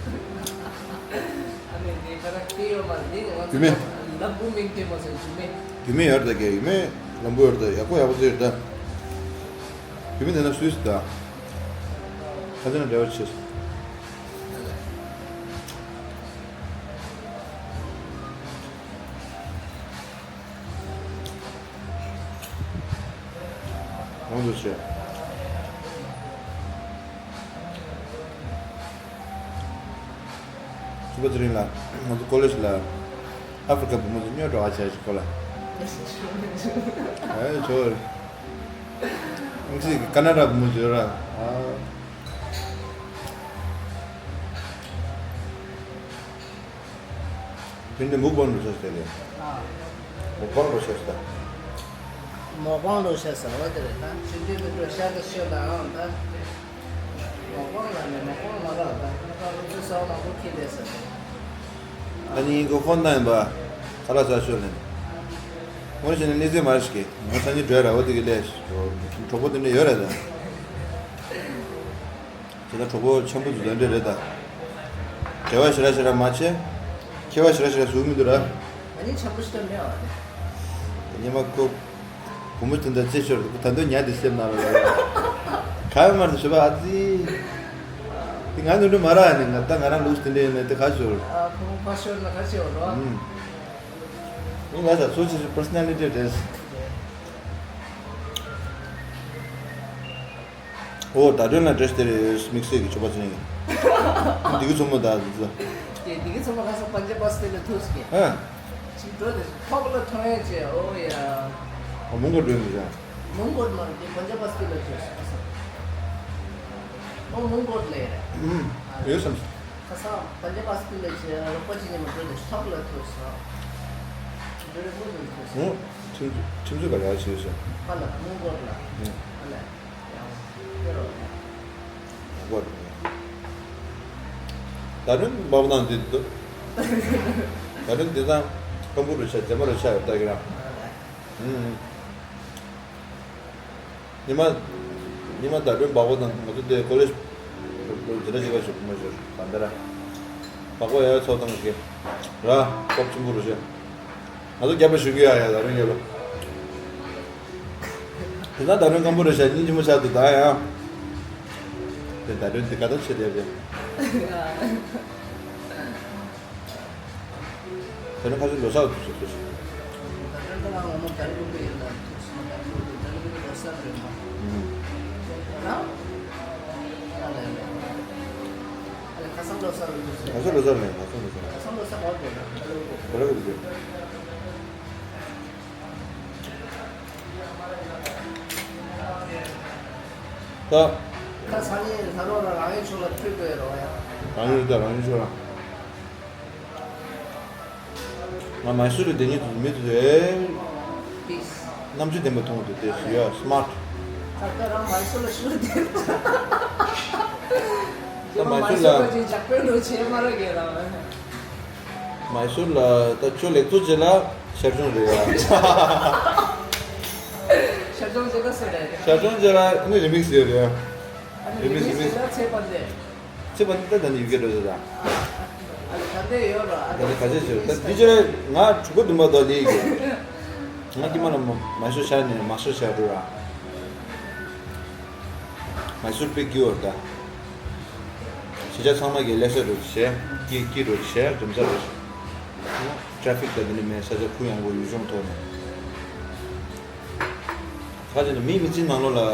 ཨ་ནི་འདི་ཁ་ར་ཁེ་ཡོད་མ་རེད། འདི་ང་ཚོ་རྒྱུ་མེད། ལམ་བུ་མིན་དེ་མ་ཟད་རྒྱུ་མེད། རྒྱུ་མེད་ཡོད་རེད་ད་གས། རྒྱུ་མེད་ལམ་བུ་ཡོད་རེད་ད། ཡག་པོ་ཡག་པོ་ཚོ་ཡོད་རེད་ད། རྒྱུ་མེད་དེ་ན་སུས་ད། ཁ་ཚ་ན་འདྲ་བོ་ཆེ། གོང་དུ་ཆེ། ཕྱུ་པ་ཚེ་རིང་ལགས། ང་ཚོ་ཀོ་ལེ་ཇི་ལ་ཨ་ཧྥི་རི་ཀ་བུ་མོ་ཚོ་སྨྱོ་འགྲོ་བ་བྱས་ཤིག་ཁོ་ལ། ཨེ་ཆོ། ཨང་སི་ཀ་ན་ཌ་བུ་མོ་ཚོ་ཡོད་ར། ཨ། དེ་འདྲ་མུག་པང་འགྲོ་ཤག་ཟེར་ལེ། ཨ། མུག་པང་འགྲོ་ཤག་ཟེར། མུག་པང་འགྲོ་ཤག་ཟེར་བ་དེ་རེད་ད། ཆུང་ཆུང་དེ་འགྲོ་ཤག་ཟེར་ཤོད་དང་ཨང་ད། མུག་པང་ལ་ནི་མུག་པང་མ་རག་ད། ཁོ་ཚོ་སོ་མང་པོ་ཁྱེར་བསྡད་ཟེར། ཨ་ནི་ཁོ་ཧྥོན་བཏང་ཡིན་པ། ཁ་ལག་ཟ་ཤོད་ལེ། ངོ་ཤེས་ནི་གནས་ཚུལ་མ་རེད་ཤག་ངོ་སང་ཉིན་འགྲོ་ཡ་ར་བ་དེ་གི་ལས། གྲོགས་པོ་དེ་འདྲ་ཡོད་རེད་ད། དེ་ལ་གྲོགས་པོ་ཆེན་པོ་འཛུལ་དོན་འདྲ་རེད་ད། བྲེལ་བ་ཞེ་དྲག་ཞེ་དྲག་མ་བྱེད། ཁྱད་པར་ཞེ་དྲག་ཞེ་དྲག་བཟོ་གི་མི་འདུག་ར། ང་གཉིས་ཆེན་པོ་ཞིག་ལ་མེད་བ་ནི། ཉི་མ་ཁོ། བུ་མོ་དེ་འདྲ་རྩེད་ཤོར་འདུག་ད་དུང་ཉལ་དེ་སེམས་ནང་ལ་ཡོད། ག་ཡོད་མ་རེད་ཞུ་བ་ཨ་ཙི། དེ་ང་ནུ་འདྲ་མ་ར་ནི་ང་ད་ང་རང་ལུགས་དེ་འདྲ་ཡིན་ན་དེ་ག་ཤོར། ཨ་བུ་མོ་ཕར་ཤོར་ན་ག་ཤོར་རོ། ཨུམ། ཨུ་ང་ད་སོ་ཆེ་ཆེ་པར་སོ་ན་ལི་ཊི་འདྲ། ཨོ་ད་དོན་ལ་འདྲེས་དེ་རེད་དམིགས་བསལ་གྱི་ཆོ་པ་ཚེ་རིང་། འདི་གི་ཚོ་མོ་ད་འདི་ཚོ། དེ་འདི་གི་ཚོ་མོ་ཁ་སང་པན་ཇ་པ་སི་ཏི་ལ་ཐུག་སྐད། ཧ། ཅིག་འགྲོ་དེ་ཐོག་ལ་ཐོན་ཡས་ཅེ་ཨོ་ཡ། ཨ་མོང་གོ་འགྲོ་མི་ཤ། མོང་གོ་མ་རེད་དེ་པན་ཇ་པ་སི་ཏི་ལ་ཐུག་སྐད། ཨོ་མོང་གོ་ལ་ཡ་རེད། ཨུམ། ཡོད་བསམ། ཁ་སང་པན་ཇ་པ་སི་ཏི་ལ་ཅེ་རོགས་པ་ཅིག་ཉི་མ་འགྲོ་དེ་ཐོག་ལ་ཐུག་སོ། འགྲོ་རེ་མོང་གོ་ཐུག་སོ། ཨུམ། ཁྲིམས་ཁྲིམས་རྩོད་ག་ལ་ཡ་ཅིག་ཡོད་ཤ། ཧ་ལ་མོང་གོ་ལ། ཨུམ། ཧ་ལ། ད་རུང་འབབ་ནང་འདི་འདུག་ད་རུང་འདི་དང་ཀམ་པུ་རུ་ཆ་རྗེས་མ་རུ་ཆ་ཡོད་ལྟ་གི་ར། ཨུམ། ཉི་མ། ཉི་མ་ད་རུང་འབབ་དང་ང་ཚོ་དེ་ཀོ་ལེ་ཇི་འདི་འདྲ་ཞིག་ག་ཞུ་མ་ཞུ་གང་ལྟར་འབབ་ཡ་ཚོགས་དང་གི་ར་ཀོབ་ཆུན་པོ་རུ་ཆ། ང་ཚོ་རྒྱབ་ལ་ཞུ་གི་ཡ་ཡ་ད་རུང་རྒྱབ་ལ། དེ་ན་ད་རུང་སྐམ་པོ་རེད་ཤག་སྙིང་རྗེ་མོ་ཆགས་འདུག་ད་ཡང་། དེ་ད་རུང་འདི་ག་ད་ཆེ་དེ་རེད། ད་རུང་ཁ་ཤས་ལོ་གསར་འདུག་ཟེར་ཟེར་ཞིག་ཁ་སང་ལོ་གསར་རེད། ཁ་སང་ལོ་གསར་རེད། ཁ་སང་ལོ་གསར་ག་རེ་རེད། ག་རེ་རེད། ད། ད་སང་ཉིན་ད་རོགས་ལ་རང་ཡུལ་ཕྱོགས་ལ་ཕུད་དགོས་རོགས་ཡ། རང་ཡུལ་ད་རང་ཡུལ་ཕྱོགས་ལ། ང་མའི་སུར་ལ་བསྡད་མཁན་དེ་མི་དེ་རེད། རྣམ་དཔྱོད་ལྡན་པ་མཐོང་གི་འདུག་དེ་ཡ་སི་མཱར་ཊི། ད་ལྟ་རང་མའི་སུར་ལ་ཞུ་བསྡད། ད་མའི་སུར་ལ། ཅིག་ཇག་པོའི་ལོ་བྱེད་མ་ར་གས་རང་། མའི་སུར་ལ་ད་ཁྱོད་ལེགས་གཙོ་བྱེད་ལ་ཤར་བྱུང་རེད་ཡ། ཤར་བྱུང་བྱེད་ལ་སུ་རེད། ཤར་བྱུང་བྱེད་ལ་ནི་རི་མིག་སི་ཡོད་རེད་ཡ། ཨ་ནི་རི་མིག་སི་རི་མིག་སི་བྱེད་ལ་ཚེ་དཔག་མེད། ཚེ་དཔག་མེད་ད་ད་ནི་ཡུལ་སྐད་འགྲོ་ཟེར་ད། ཨ་ལ་ད་ལྟ་ཡོད་ར། ཨ་ད་ནི་ག་ཚོད་བྱེད་ད་འདི་ཅེ་ང་གྲུ་གུ་འདུན་པ་དོ་ལི་གི། ང་ཀྱི་མ་ལ་མ་ཤོ་ཤ་ནི་མ་ཤོ་ཤ་འགྲོ་ར། མའི་སུར་དཔེ་སྐྱིད་པོ་རེད་ད། གཞིས་ཆགས་ཚང་མ་གིས་ལེ་ཤ་འགྲོ་བྱས། སྐྱིད་སྐྱིད་འགྲོ་བྱས་རིམ་ས་འགྲོ་བྱས། ཊེ་ཕིག་ད་འདི་ནི་མེད་ས་ཆ་གུ་ཡངས་པོ་ཡུལ་ལྗོངས་ཐོག་ནས། ཁ་ཅིག་ནི་མི་མི་ཚེའི་ནང་ལོགས་ལ།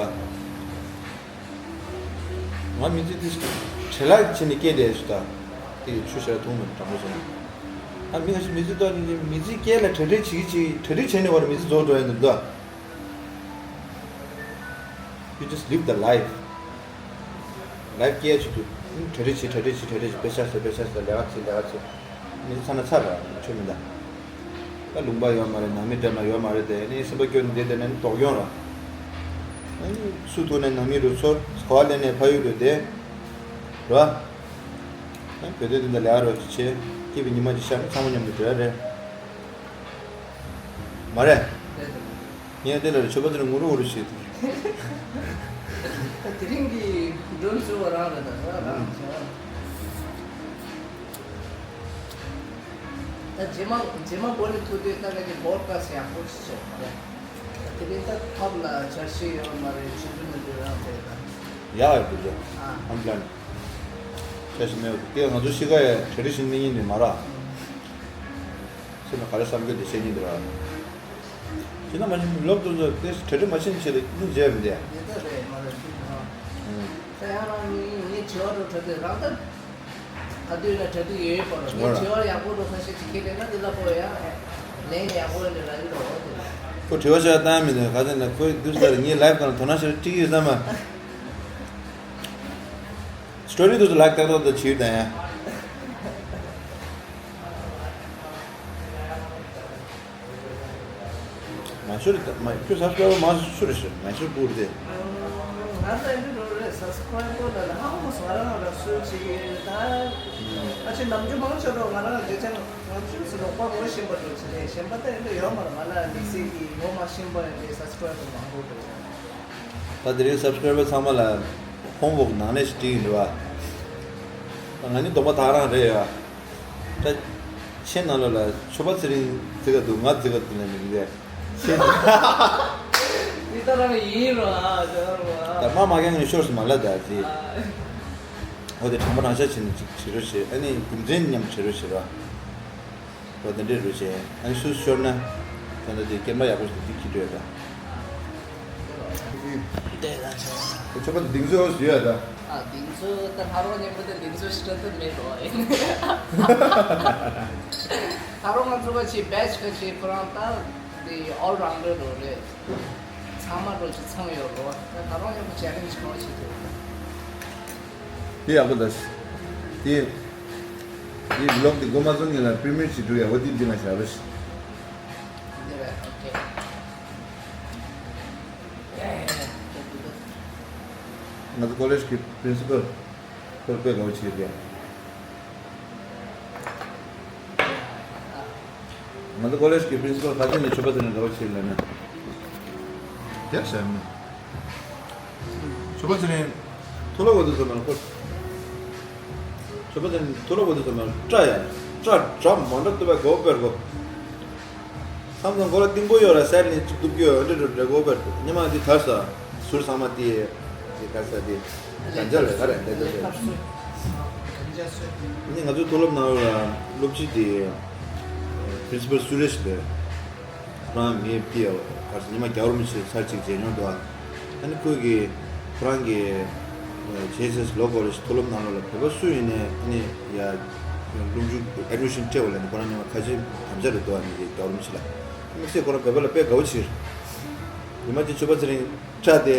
ང་མི་ཚེ་འདི་བྲེལ་བ་བྱས་ནས་སྐྱེས་བསྡད་ཞུ་ད། དེ་ཡི་ཆུ་ཞེ་དྲག་འཐུང་མི་དྲང་པོ་བྱས་ན། ཨ་མི་ཁ་ཤས་མི་ཚེ་ལྟ་ནི་མི་ཚེ་སྐྱེལ་ལ་གྲ་སྒྲིག་བྱེད་ཀྱི་བྱེད་གྲ་སྒྲིག་བྱས་ནས་བར་མི་ཚེ་རྫོགས་འགྲོ་ཡ་འདུག་ད། You just live the life. ལའིབ་སྐྱེལ་ཆེད་དུ་གྲ་སྒྲིག་བྱེད་གྲ་སྒྲིག་བྱེད་གྲ་སྒྲིག་བྱེད་དཔེ་ཆ་ཟེར་དཔེ་ཆ་ཟེར་ལས་ཀ་བྱེད་ལས་ཀ་བྱེད། མི་ཚེ་ཚར་ན་ཚར་ར་ཆོ་མི་འདའ། ད་ལུང་པ་ཡོད་མ་རེད། ནང་མི་འདྲ་མ་ཡོད་མ་རེད་དེ། ཨ་ནི་སེམས་པ་སྐྱོ་ནས་བསྡད་བསྡད་ན་ནི་དོགས་ཡོང་ར། ཨ་ནི་སུ་ཐུག་ནས་ནང་མི་རུ་ཚོར་ག་བ་ལེན་ནས་ཕ་ཡུལ་རུ་བསྡད་ར། ཨ་ནི་བོད་དོན་དེ་འདྲ་ལས་ཨ་རོགས་ཀྱི་ཆེ་སྐྱིད་པའི་ཉི་མ་ཅིག་ཤར་ན་ཚང་མ་མཉམ་དུ་བྲོས་རེད། མ་རེད། ངས་དེ་ལ་ཆོས་པ་དེ་ལ་ངུ་རུ་ངུ་རུ་བྱེད་དུ། ད་དེ་རིང་གི་སྒྲོན་བཟོ་བ་རང་རེད། ད་རང་རང་བྱས། ད་རྗེས་མ་རྗེས་མ་འགོ་ནས་ཐུག་དུས་ད་ག་གི་བོར་ཀ་སི་ཡག་པོ་ཞིག་བྱས་པ་རེད། ད་དེ་རིང་ད་ཐོབ་ལ་འཆར་གཞི་ཡོད་མ་རེད། ཆུ་ཚོད་མི་འདུག་རང་རེད་ད། ཡག་ཡག་འདུག་ཟེར། ཨ། ཨམ་པླན། འཆར་གཞི་མེད་པ་དེ་ང་ཚོ་གཤིས་ཀ་ཡ་གྲ་སྒྲིག་ཞིག་མི་ཉན་ནི་མ་ར། ཁྱེད་ནི་ག་རེ་བསམ་གྱི་འདུག་བཤད་ཉན་འདུག་ར། ཁྱེད་ན་མ་ཤེས་ལོབ་ཏུ་ཚོ་དེ་གྲ་སྒྲིག་མ་བྱེད་ནི་བྱེད་ལ་སྙིང་རྗེ་མི་འདུག་ཡ། དེ་ལྟ་རེད་མ་རེད་ཁྱེད་ན། ད་ཡང་རང་ངའི་ངའི་དྲི་བ་རུ་གྲ་སྒྲིག་རང་ད། ག་དུས་ན་གྲ་སྒྲིག་ཡོད་པ་རུ་ངའི་དྲི་བ་ཡག་པོ་རུ་ཁ་ཤས་ཅིག་ཁྱེད་ལས་ན་དེ་ལ་པོ་ཡ། ལན་ཡག་པོ་ཡོད་ནི་ར་ཡོད་རོ་དེ་ལ། ཁོ་དྲི་བ་ཤ་བཏང་མི་འདུག་ག་ཚོད་ན་ཁོས་དུས་ལྟར་ངའི་ལའིབ་གང་དོ་སྣང་ཤར་ཁྲིག་ཡོད་ས་མ། སི་ཊོ་རི་དུ་ལའིག་ཏག་ཏག་ཏུ་བྱིས་དང་། མ་ཤོར་མ་ཁྱོད་སབ་སི་ཀ་རའེ་བར་མ་ཤོར་ཞིག་མ་ཤོར་པུར་དེ། ང་ཚོ་ཨེ་འདྲ་རེད། སབ་སི་ཀ་རའེ་བར་ལ་ཧ་གོ་སོང་། ང་རང་ལ་སུ་ཅིག་ཡོད་ད། ཨ་ཅེ་ནམ་རྒྱུན་མང་ཆེ་རོ་ང་རང་དེ་ཅང་ནམ་རྒྱུན་སུ་རོགས་པ་ངོ་ཤེས་པ་འགྲོ་ཆེ་ལེ་གཞན་པ་ད་ཨེ་འདྲ་ཡོད་མ་རེད། ང་ལ་དམིགས་བསལ་གྱི་ངོ་མ་ཤེས་པ་ཡོད་པའི་སབ་སི་ཀ་རའེ་བར་མང་པོ་འགྲོ། ད་དེ་རིང་སབ་སི་ཀ་རའེ་བར་ཚང་མ་ལ་ཧོམ་ཝོག་ནང་ནས་ཞིག་བྲིས་ཡིན་རེད་བ། ད་ང་ནི་གདོང་པ་ཐག་རང་རེད་ཡ། ད་ཁྱེད་ནང་ལོགས་ལ་ཆོས་པ་ཚེ་རིང་བརྩི་ག་འདུག་ང་བརྩི་ག་འདུག་ལབ་ནས་མི་འདུག་གས། འདི་ལྟ་རང་ཡིན་རོ་ཨ་ཟེར་རོ་ཨ། ད་མ་མ་རྒན་ངས་ཤོར་སོང་མ་ལབ་ད་ཅི། ཨ། འོ་དེ་དྲང་པོ་རང་ཤ་བྱས་ནས་ཅིག་བྲིས་རོགས་བྱེད། ཨ་ནི་རྒྱུ་མཚན་མཉམ་བྲིས་རོགས་བྱེད་རོགས། འོ་དེ་འདྲས་རོགས་བྱེད། ཨ་ནི་སུ་ཤོར་ན་ད་ལྟ་དེ་སྐྱེམས་པ་ཡག་པོ་ཞིག་འདི་ཁྱི་སྤྲོད་ད། འདི་ལ་ཆོག་ཁྱོད་པ་འདི་ཚོ་ཡོད་ད། ཨ། འདི་ཚོ་ད་ཁ་རོག་མཉམ་པོ་ད་འདི་ཚོ་ཤི་ཏྲ་ཏུ་མེད་རོ་ཨེ། ཁ་རོག་ང་ཚོ་ག་ཆེ་བེ་ཆི་ག་ཆེ་ཁོ་རང་ད་འདི་ཨོལ་རའུན་ཌར་རོ་རེད། ཚང་མ་རོ་ཅིག་ཚང་ཡོད་རོ། ད་ཁ་རོག་མཉམ་པོ་ཅེ་ལེན་ཇི་གང་བྱེད་ཐུབ། དེ་ཡག་པོ་ད། དེ། དེ་བི་ལོག་དེ་མགོ་མ་ཚོང་གི་ལ་པི་རི་མི་ཡར་ཞིག་འགྲོ་ཡག་པོ་དེ་འདི་ང་ཞག་རོ་ཞིག་འདི་རེད། ཨོ་ཁེ། ང་ཚོ་ཀོ་ལེཇ་གི་པི་རིན་སི་པལ་ཁོ་དཔེ་དགའ་བོ་བྱེད་ཀྱི། ང་ཚོ་ཀོ་ལེཇ་གི་པི་རིན་སི་པལ་ཁ་ཆེ་ནས་ཆོས་པ་ཚེ་རིང་དགའ་བོ་བྱེད་ལབ་ན། རྒྱག་བྱ་མི། ཆོས་པ་ཚེ་རིང་མཐོ་སློབ་བ་དུ་ཚང་མ་ལ་ཁོ། ཆོས་པ་ཚེ་རིང་མཐོ་སློབ་བ་དུ་ཚང་མ་ལ་སྐྲ་ཡ། སྐྲ་འདྲ་མ་འདྲ་བཏུབ་པའི་སྒོ་སྤེར་གོ། མཚམས་མཚམས་མགོ་ལ་ཏིང་པོ་ཡོད་ར་སའིཌ་ནས་ཅིག་གཏུབ་རྒྱུ་ཡོད་འདྲ་འདྲ་འདྲ་གོ་བར་དུ་ཉི་མ་འདི་དར་ས་ཟུར་ཚང་མ་དེ་དེ་དར་ས་དེ་གན་ཇ་རེད་ག་རེ་འདྲ་འདྲ་རེད། ནི་ང་ཚོའི་མཐོ་སློབ་ནང་ལ་སློབ་སྤྱི་དེ་པི་རིན་སི་པལ་སུ་རེཤ་རེད། ཁོ་རང་མི་ཕི་ཡ་གར་ཉི་མ་རྒྱལ་བ་རིན་པོ་ཆེ་ཚར་གཅིག་མཇལ་མྱོང་འདུག་ཨ། ཨ་ནི་ཁོས་ཀྱི་ཁོ་རང་གི་ཇེ་ཨེས་ཨེས་ལོ་ཀོ་ལེཇ་མཐོ་སློབ་ནང་ལོགས་ལ་བོད་པ་སུ་ཡིན་ནའི་ཨ་ནི་ཡ་སློབ་འཇུག་ཨེ་ཌི་མི་ཤན་སྤྲད་པ་ལ་ནི་ཁོ་རང་ཉི་མ་ཁ་ཆེ་དམ་བཅའ་རེ་འདུག་ཨ་ནི་རྒྱལ་བ་རིན་པོ་ཆེ་ལ། དམིགས་བསལ་ཁོ་རང་བོད་པ་ལ་དཔེ་དགའ་བོ་བྱེད། ཉི་མ་གཅིག་ཆོས་པ་ཚེ་རིང་སྐྲ་དེ་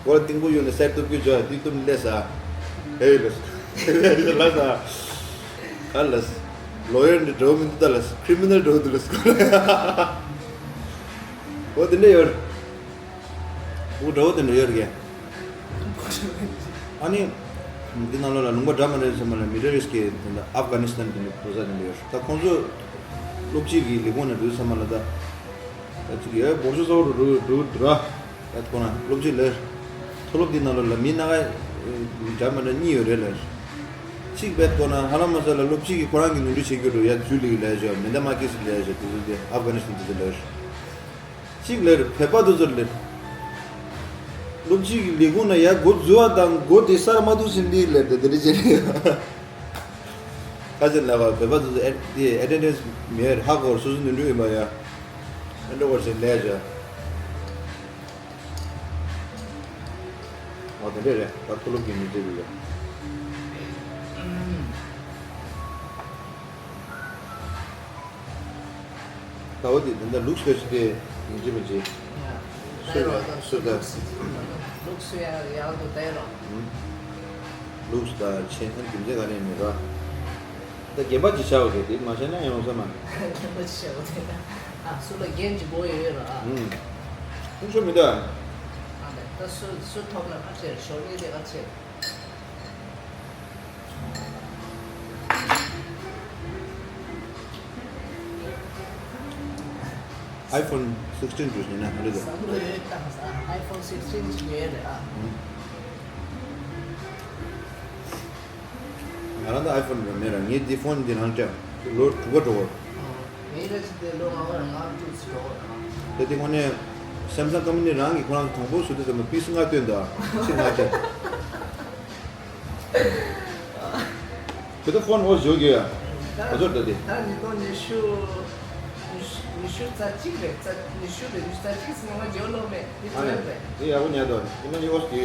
མགོ་ལ་ཏིང་པོ་གཡུག་ནས་སའིཌ་གཏུབ་རྒྱུ་འཇོག་དེ་གཏུབ་ནས་སླེབས་ས། ཧེ་ལས། ཧེ་ལས་ལ་ས། ག་ལས། ལོ་ཡར་འདི་འགྲོ་མི་འདུག་ད་ལས་ཁི་རི་མི་ནལ་འགྲོ་འདུག་ལས་ཁོ་ལ། འོ་དེ་འདྲ་ཡོད། འུ་འདྲ་བོ་དེ་འདྲ་ཡོད་རེད། ཨ་ནི། འདི་ནང་ལོགས་ལ་ལུང་པ་འདྲ་མི་འདྲ་ཚང་མ་ལ་མི་ཌལ་ཨིསཊ་གི་དེ་འདྲ་ཨབ་གྷ་ནི་སི་ཐན་དེ་འདྲ་འགྲོ་ས་དེ་འདྲ་ཡོད་རེད། ད་ཁོང་ཚོ་སློབ་སྤྱི་གི་ལས་ཁུངས་ནས་འགྲོ་ས་ཚང་མ་ལ་ད། ད་ཅིག་ཡོད་འབོར་ཆུ་གཙོ་བོ་རུ་རུ་ར། ད་ཁོ་ན་སློབ་སྤྱི་ལས། མཐོ་སློབ་འདི་ནང་ལོགས་ལ་མི་སྣ་ཁ་འདྲ་མི་འདྲ་གཉིས་ཡོད་རེད་ལས། གཅིག་བེད་ཁོ་ན་ཧ་ལམ་མ་ས་ལ་སློབ་སྤྱི་གིས་ཁོ་རང་གི་ནོར་འཁྲུལ་བྱེད་རྒྱུ་རུ་ཡ་ཇུ་ལི་གི་ལས་བྱ་མེ་ད་མ་ཀི་སི་ལས་བྱ་དེ་ཚོ་དེ་ཨབ་གྷ་ནི་སི་ཐན་དེ་ཚོ་ལས། གཅིག་ལས་བོད་པ་དེ་ཚོ་ལས། སློབ་སྤྱི་གི་ལས་ཁུངས་ན་ཡ་འགོ་འཛུལ་བ་དང་འགོ་དེ་སར་མ་ཐུག་ཟིན་དེ་ལས་དེ་དེ་རེ་བྱེད་རེད། ཁ་ཆེ་ལ་བ་བོད་པ་ཚོ་ཨེ་དེ་ཨེ་ཊེན་ཌེནས་མེད་ཧ་གོ་སོ་སོ་ནུས་འགྲོ་ཡིན་པ་ཡ། ཨེ་འགྲོ་བར་ཞིག་ལས་བྱ། འོ་དེ་འདྲས་རེད། ད་མཐོ་སློབ་ཀྱི་མི་འདྲ་བའི་ཡ། ད་འོ་དེ་དེ་འདྲ་ལུགས་སྐད་ཆ་དེ་ཡིན་གཅིག་མིན་གཅིག་སུ་དང་སུ་དང་ལུགས་སུ་ཡང་ཡག་ཏུ་བསྡད་རོགས། ལུགས་དང་ཆེ་ཚན་རྒྱུ་མཚན་ག་ནས་མེད་ར། ད་རྒན་པ་ཅིག་བྱ་བ་དེ་དེ་མ་བྱས་ན་ཡང་ཡོང་ས་མ། རྒན་པ་ཅིག་བྱ་བ་དེ། སུ་ལ་རྒན་གྱི་སྒོ་ཡོད་ར། ཨུམ། ཁུངས་ཤོ་མི་འདུག་ཨ། ཨ་ལས་ད་སུ་སུ་ཐོབ་ན་ཨ་ཆེ་ཞོར་ནི་དེ་ཨ་ཆེ། iPhone sixteen འདྲ་ཞིག་ཡིན་ན་ཧ་ལས་འདུག་བསམ་བློ་ཡོད་དང་ས་iPhone sixteen ཞིག་ཡོད་རེད་ཨ། ཨུམ། ང་རང་ད་iPhone རང་མེད་ར། ངས་འདི་ཕོན་འདི་རང་སྤྲད་ལོ་དྲུག་པ་འགྲོ་བར། ངའི་རེ་ཞིག་དེ་ལོ་ལྔ་བར་ང་དྲུག་ཅིག་འགྲོ་བར། ད་དེ་དངོས་གནས་Samsung company རང་གི་ཁོ་རང་དང་པོ་བཟོ་དུས་ཙམ་པ་པིས་ལྔ་བཏོན་འདུག་ཕྱི་ལྔ་སྤྲད། དེ་ད་ཕོན་འོ་བཟོ་གི་ཡ། ག་ཚོད་ད་དེ། ད་ཉིས་སྟོང་ཉི་ཤུ། ཉི་ཤུ་ཉི་ཤུ་རྩ་གཅིག་རེད། རྩ་ཉི་ཤུ་རེད། ཉི་ཤུ་རྩ་གཅིག་ཟིན་ང་འཇོག་ལོ་མེད་དེ་ཨ་ནི་བྲོས་རེད། དེ་ཡག་པོ་ཉར་འདུག་ཉི་མ་ཉི་ཨོ་སི་དེ་ཡ།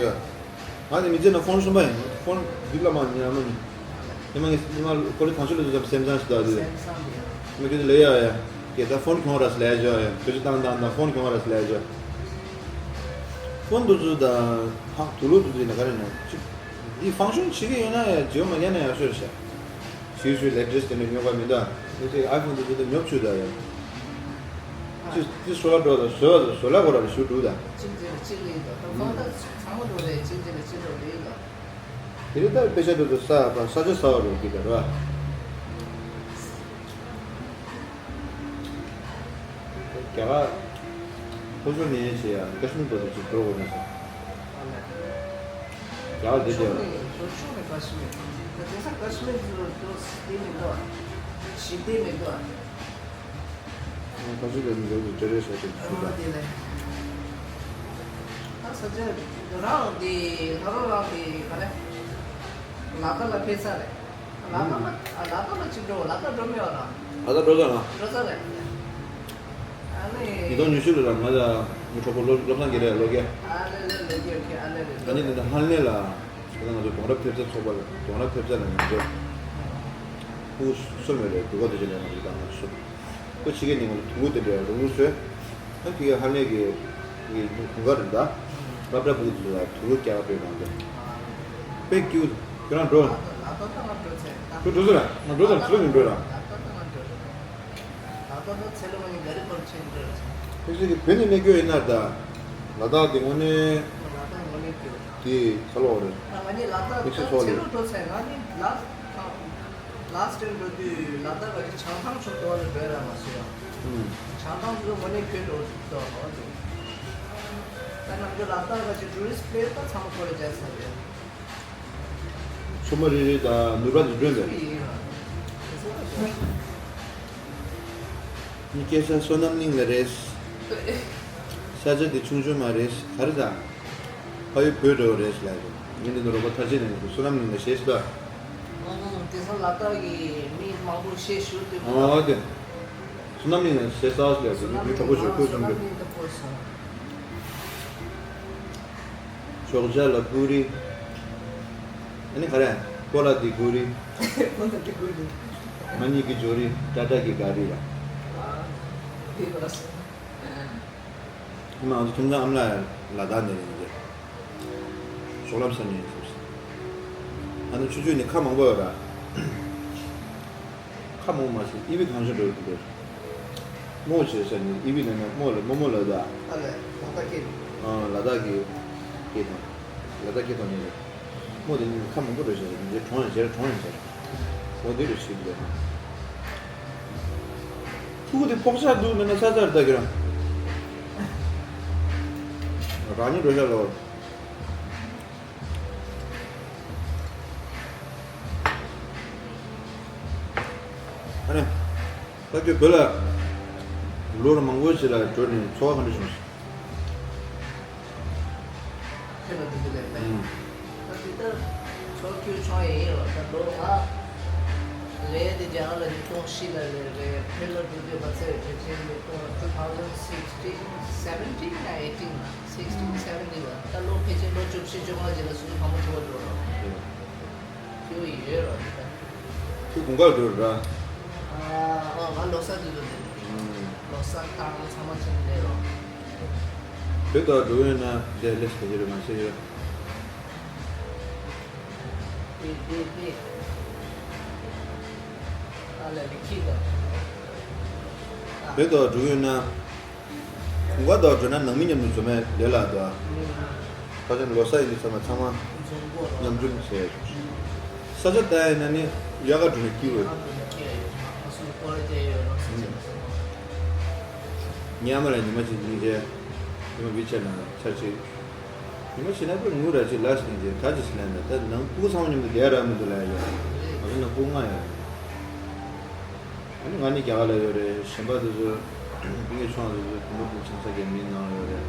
ང་ནི་མི་ཚེ་ན་ཕོན་གསུམ་པ་ཡིན། ཕོན་འདི་ལ་མ་ཉར་མ་ནི། ཉི་མ་ངས་ཉི་མ་ཁོ་ལས་གང་ཤོས་ལ་ཟེར་ཙམ་སེམས་ཙང་ཞིག་འདུག་དེ། སེམས་ཙང་དེ་ཡ། མི་དེ་ལས་ཡ་ཡ། ཀྱེ་ད་ཕོན་གྱོང་ར་སི་ལས་བྱོས་ཡ། བེད་སྤྱོད་བཏང་བཏང་དང་ཕོན་གྱོང་ར་སི་ལས་བྱོས། ཕོན་དུ་ཚུད་དང་ཧ་དུ་ལུ་དུ་ཚུད་ཡིན་ན་ག་རེ་ནོ་ཅིག་འདི་ཕང་ཤོན་བྱེད་ཀྱི་ཡོད་ན་ཡ་བརྗེ་མ་ཉན་ན་ཡག་ཤོས་རེད་ཤག་ཞུ་ཞུ་ལེ་ཊེ་སི་དེ་འདྲ་ཉོ་ག་མི་འདུག་ཨ། ངས་ཅིག་ཨའི་ཕོན་དེ་ཚོ་དེ་ཉོ་བཅུག་ད་ཡ། ཅི་ཅི་བཟོ་ལ་འགྲོ་ད་བཟོ་ལ་བཟོ་ལ་གོ་ར་ཞུ་འདུག་ད། གཅིག་རྗེས་ལ་གཅིག་ལ་ཡིན་ད། ད་ཁོང་ད་ཚང་མ་འགྲོ་རེད། གཅིག་རྗེས་ལ་གཅིག་འགྲོ་རེད་ད། དེ་རིང་ད་དཔེ་ཆ་འགྲོ་ད་ས་ས་ཆ་ས་བ་རུ་གི་ད་ར། རྒྱ་གར་ཕོ་ཚོ་ནས་བྱེད་ཡ་ཀ་ཤི་མིར་པ་ཚོ་ཅིག་འགྲོ་དགོས་ན་ཟེར། རྒྱ་གར་དེ་བྱེད་ཡ། ཕོ་ཚོ་ནས་ཀ་ཤི་མིར། ད་དེང་སང་ཀ་ཤི་མིར་ཚོ་ལ་ཏོག་ཙམ་བལྟས་མི་འདུག་ཨ། ཞིབ་བལྟས་མི་འདུག་ཨ། ཁ་ཤས་ཀྱིས་མི་འདུག་ཅེས་རེ་བྱ་ཞིག་ཞུས་པ། ཨ་དེ་ལས། ད་ས་ཆ་རང་དེ་ད་རུང་རང་དེ་ག་རེ། ལ་དྭགས་ལ་ཕེབས་ས་རེད། ལ་དྭགས་ལ་ཨ་ལ་དྭགས་ལ་ཅིག་འགྲོ། ལ་དྭགས་འགྲོ་མི་ཡོང་ར། ལ་དྭགས་འགྲོ་ས་ར། འགྲོ་ས་རེད། ཨ་ནི། ཉིས་སྟོང་ཉི་ཤུ་ལོ་ལ་ང་ལ་ངའི་གྲོགས་པོ་བློ་བློ་བཟང་དགེ་ལེགས་ལོ་རྒྱས། ཨ་ལེ་ལེ་ལོ་རྒྱས་ཨོ་ཁེ་ཨ་ལེ་ལེ། ཨ་ནི་འདི་འདྲ་ཧན་ལེ་ལ། ད་ང་ཚོ་གདོང་རབས་ཐེབས་རྩ་ཚོགས་པ་ལ་གདོང་རབས་ཐེབས་རྩ་ལ་ང་ཚོ་ཕྲུ་གུ་གསུམ་ཡོད་རེད། སྡུག་ག་དེ་ཚོ་ལས་ང་ཚོ་དང་ང་ཚོ་གསུམ། ཁོ་ཕྱི་རྒྱལ་ནས་ང་ཚོ་ཕྲུ་གུ་དེ་འདྲ་རུང་རུང་བཟོས། ཨ་ཁྱོད་ཀྱི་ཧན་ལེ་གི་གི་དགུན་ཁ་རེད་ད། སློབ་གྲྭ་ཕྲུ་གུ་དེ་ཚོ་ལ་དུ་རུ་རྒྱག་པའི་ནང་དུ། དཔེ་སྐྱིད། ཁྱོད་རང་འགྲོ། ཁྱོད་འགྲོ་ཚེ། ཁྱོད་འགྲོ་ཚེ་ར། ང་འགྲོ་དང་ཚུར་ལ་མི་འགྲོ་ར། ད་ལྟ་ད་ཚེ་ལོ་ངའི་ག་རེ་སྐོར་ཆེན་འདྲ། ཕལ་ཆེར་གྱི་བོད་ནས་སླེབས་རྒྱུ་ཡིན་ན་ད། ལ་དྭགས་དེ་དངོས་གནས། ལ་དྭགས་དངོས་གནས་ཀྱི། དེ་ཁ་ལོ་རེད། ང་ནི་ལ་དྭགས་ཕལ་ཆེར་ད་ཚོ་ཚེ་ལོ་ལོ་འགྲོ་ཚེ་ང་ནི་ལ་ལ་སྟེང་འགྲོ་དུས་ལ་དྭགས་ཀྱི་བྱང་ཐང་ཕྱོགས་དེ་བ་ལ་འགྲོ་ཡ་མ་སོང་ཡ། ཨུམ། བྱང་ཐང་ཚོ་དངོས་གནས་ཁྱོད་འགྲོ་ཐུབ་ཐོག་ཧོ་དེ། ད་ནམ་རྒྱུན་ལ་དྭགས་ཀྱི་ཊུ་རི་སི་ཊི་པི་ལེ་སི་ད་ཚང་མ་ཁོ་ར་མཇལ་ཚར་རེད། ཆུ་མོ་རེ་རེ་དང་ནུས་པ་འདི་བསྐྲུན་པས། ནི་སྐྱེས་ས་བསོད་ནམས་གླིང་ལ་རེད། ས་ཆ་འདི་ཆུང་ཆུང་མ་རེད། ག་རེ་ད། ཕ་ཡུལ་བོད་འགྲོ་རེད་ལ་རེད། ངས་འདི་ནས་རོགས་པ་ཐར་ཅན་ནས་བསོད་ནམས་གླིང་ལ་ཞེས་སུ་ད། དེང་སང་ལ་དྭགས་ཀྱི་མི་མང་པོ་ཤེས་ཞུ་འདུག་ཨ་དེ། བསོད་ནམས་གླིང་ལ་ཞེས་ས་ལ་རེད། མི་གྲོགས་པོ་ཞུ་ཁོས་བཟུང་གི། ཞོགས་ཇ་ལ་ཀུ་རི། ཨ་ནི་ག་རེ། ཀོ་ལ་དི་ཀུ་རི། ཀོ་ལ་དི་ཀུ་རི། ང་གཉིས་ཀྱི་ཇོ་རི། ཊ་ཊ་གི་ག་རི་ལ། ཨ་ནི་ང་ཚོ་ཁྱིམ་ཚང་ཨ་མ་ལགས་ལ་དྭགས་ནས་རེད་འདི། ཞོགས་ལམ་ས་ནས་ཡིན་ཟེར། ཨ་ནི་ཆུ་ཆུ་ནི་ཁ་མང་པོ་ཡོད་ར། ཁ་མོ་མ་ཟེར་ཨི་བི་གང་བྱུང་འགྲོ་གི་འདུག་རྨོ་བྱེད་ས་ནི་ཨི་བི་ནས་ན་རྨོ་ལ་རྨོ་མོ་ལ་ད། ཨ་ལས་ལ་དྭགས་སྐད། ཨ་ལ་དྭགས་ཀྱི་སྐད་དང་། ལ་དྭགས་སྐད་དང་ནི་རེད། རྨོ་དེ་ནི་ཁ་མང་པོ་རེད་ཟེར་འདི་གྲོང་ཡང་ཟེར་གྲོང་ཡང་ཟེར། འོ་དེ་རེད་ཞིག་རེད། ཕྲུ་གུ་དེ་ཕོག་ཆག་འདུག་མེད་ན་ས་ཆར་ལྟ་གི་ར། རང་ཉིད་འགྲོ་ཤག་ལོ། ཨ་ནི། ད་ཁྱོད་བོད་ལ་ལོ་མང་པོ་ཞིག་ལ་འགྲོ་ནས་ཚོར་བ་ག་འདྲ་བྱུང་། ཁྱོད་ལ་འདི་འདི་ལས་ནས། ཨང་། ད་འདི་ལྟར་ཚོར་ཁྱོད་ཆོག་ཡིན་ཡིན་རོ། ད་ལོ་ང་རེད་དེ་རྒྱ་གར་ལ་ཉིས་སྟོང་བཞི་ལ་རེད་རེད། བོད་ལ་འགྲོ་དུས་མ་ཚད་ཕལ་ཆེར་ཉིས་སྟོང་two thousand sixteen seventeen ལ་eighteen ལ། sixteen seventeen ལ། ད་ལོ་ཕལ་ཆེར་ལོ་བཅུ་བཞི་བཅོ་ལྔ་ཅིག་ལ་སུ་ཕ་མ་ཐུག་པ་འགྲོ་རོགས། ཁྱོད་ཡོད་རོགས་དེ་ལྟ། ཁྱོད་དགུན་ཁར་འགྲོ་ར། ཨ་ཨ་ང་ལོ་གསར་དུས་དུ་འདི་ལོ་གསར་བཏང་ཚང་མ་ཕྱིན་ནས་རོགས། བོད་དུ་འགྲོ་ཡོད་ན་དེ་ལས་དེ་རེད་མ་ཤེས་ཡོད། དེ་དེ་དེ། ཨ་ལ་ལི་ཁི་དང་། ཨ། བོད་དུ་འགྲོ་ཡོད་ན། གུང་དཀར་དུ་འགྲོ་ན་ནང་མི་མཉམ་དུ་འཛོམས་ཡས་ལས་སླ་འདུག་ཁ་སང་ལོ་གསར་ཡིན་དུས་ཚང་མ་ཚང་མ་མཉམ་འཛོམས་བྱས། ས་ཆ་ལྟ་ཡིན་ན་ནི་དབྱར་ཁ་འགྲོ་ན་སྐྱིད་པོ་ཡོད། ཉི་མ་ལ་ཉི་མ་གཅིག་གཉིས་བྱས། ཉི་མ་བི་ཆེ་ན་ཆར་གཅིག་ཉི་མ་བྱས་ན་དཔེ་ངུ་ར་གཅིག་ལ་ཟིན་གྱི་ག་ཅི་ཟིན་ན་ད་ནང་སྤུ་གུ་ཚང་མ་མཉམ་དུ་བསྡད་ར་མི་འདུག་ལ་ཡོད། ང་ཚོ་ནང་སྤུ་གུ་ལྔ་ཡོད། ཨ་ནི་ང་ནི་རྒྱ་གར་ལ་ཡོད་རེད། གཞན་པ་དེ་ཚོ་སྤུན་ཀྱག་ཆུང་བ་དེ་ཚོ་བུ་མོ་དེ་ཆང་ས་རྒྱ་མིའི་ནང་ཡོད་རེད།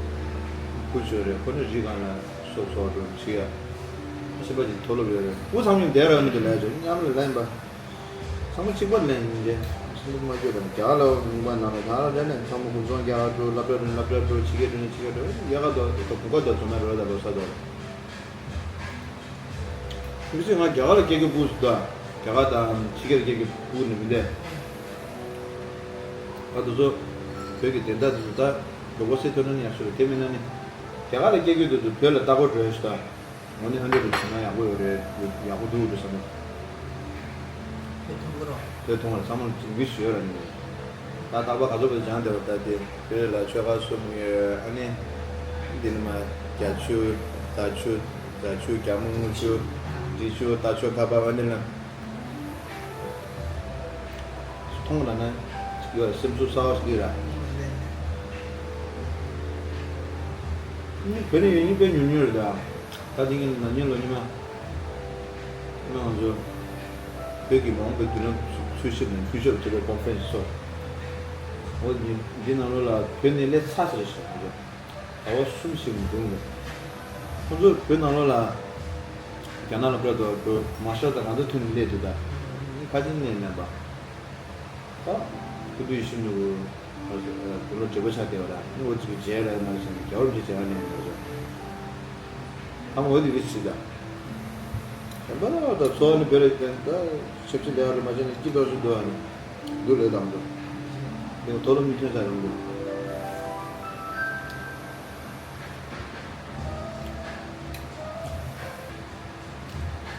ཕུ་ཆོས་རེད། ཁོ་ནི་རི་སྒང་ལ་སོབ་སོབ་འགྲོ་བྱེད་ཡ། གཞན་པ་དེ་མཐོ་སློབ་ཡོད་རེད། སྤུ་གུ་ཚང་མ་མཉམ་བསྡད་ར་མི་འདུག་ལ་ཡོད། མཉམ་ལ་ལེན་པ། ཚང་མ་གཅིག་པ་ལེན་ཡིན་གྱི། སེམས་མ་སྐྱོ་དང་རྒྱ་གར་ལ་ཡོང་པ་ནང་ལ་ད་ར་འདྲ་ནས་ཚང་མ་ཀུན་སློང་རྒྱ་གར་འགྲོ། སློབ་གྲྭ་འགྲོ་སློབ་གྲྭ་འགྲོ། ཕྱི་རྒྱལ་འགྲོ་ནས་ཕྱི་རྒྱལ་འགྲོ། རྒྱ་གར་དུ་དེ་ཚོ་གུང་དཀར་དུ་འཛོམས་ཡ་རོགས་དང་ལོ་གསར་དུ། མི་ཚེ་ང་རྒྱ་གར་ལ་སྐྱེས་རྒྱུ་སྤུ་གུ་ཟིག་དང་རྒྱ་གར་དང་ཕྱི་རྒྱལ་སྐྱེས་རྒྱུ་སྤུ་གུ་ནི་མི་འདས། ད་དེ་ཚོ་བོད་ཀྱི་བདེན་མཐའ་དེ་ཚོ་ད་མགྱོགས་པོ་སེལ་ཐུབ་ན་ནི་ཡག་ཤོས་རེད། དེ་མིན་ན་ནི་རྒྱ་གར་ལ་སྐྱེས་རྒྱུ་དེ་ཚོ་བོད་ལ་ལྟ་སྐོར་འགྲོ་ཡ་ཞིག་དང་། ངོ་ནས་ཧ་འདྲེ་རུ་བྱུང་ན་ཡག་པོ་ཡོད་རེད། ཡག་པོ་འདུག་འགྲོ་བསམ་ན། བོད་མཐོང་གི་རོགས། བོད་མཐོང་བ་ཚང་མ་ཅིག་མི་ཞུ་ཡོད་ར་ནི། ད་རྟག་པར་ག་ཚོད་པ་སྦྱང་བསྡད་པ་ད་དེ་བོད་ལ་ཆོལ་ཁ་གསུམ་ཡོད། ཨ་ནི་འདི་ནི་མ་རྒྱ་ཆོས་རྫ་ཆོས་རྫ་ཆོས་རྒྱ་མོ་དངུལ་ཆོས་འབྲི་ཆོས་རྟ་ཆོས་ཁ་པར་ཨ་ནི་ལ། མཐོང་ལ་ན་ཡོད་སེམས་གསོ་གསར་བ་ཞིག་ར། ཨ་ནི་བོད་ནས་ཡོང་མཁན་དཔེ་ཉུང་ཉུང་རེད་ད། ད་དེ་གིན་ན་ཉིན་ལོ་ཉི་མ། ང་ཚོ་བོད་ཀྱི་མ་འོངས་པའི་མདུན་ལམ་འཚོལ་ཞིབ་ནས་འཕྲུལ་ཆས་ལ་ཐུག་པའི་ཀོན་ཕ་རེན་སི་ཚོགས། འོ་འདི་འདི་ནང་ལོགས་ལ་བོད་ནས་སླེབས་ཚར་ཚར་ཞིག་ང་ཚོ་ཟླ་བ་གསུམ་ཞིག་མི་འདུག་ཁོང་ཚོ་བོད་ནང་ལོགས་ལ་རྒྱ་ནག་ལ་བོད་དུ་བོད་མ་ཤོར་དང་ང་ཚོ་མཐུན་ནས་སླེབས་འདུག་ད་ཁ་ཆེ་ནས་མེད་པ། ད་ཕུ་དུ་ཡིད་བཞིན་དུ་དུ་ལོ་བགྲེས་པོ་ཆགས་བསྡད་པ་ར་ནི་འོ་ཅིག་མཇལ་ར་ནང་བཞིན་རྒྱ་བོར་མཇལ་བྱས་ནས་ཡོད་རེད། ཨ་མ་འོ་དེ་བི་ཆི་ད། གཞན་པ་ལ་ད་ཚོ་ནི་བེ་རེ་ད་ཆབ་ཆི་ལས་ར་མ་བྱས་ནས་སྐྱིད་པོ་ཞིག་འདུག་ཨ་ནི་འདུག་ལས་དང་འདུག་ལས་མཐོ་སློབ་མི་ཐོན་ས་རང་འདུག་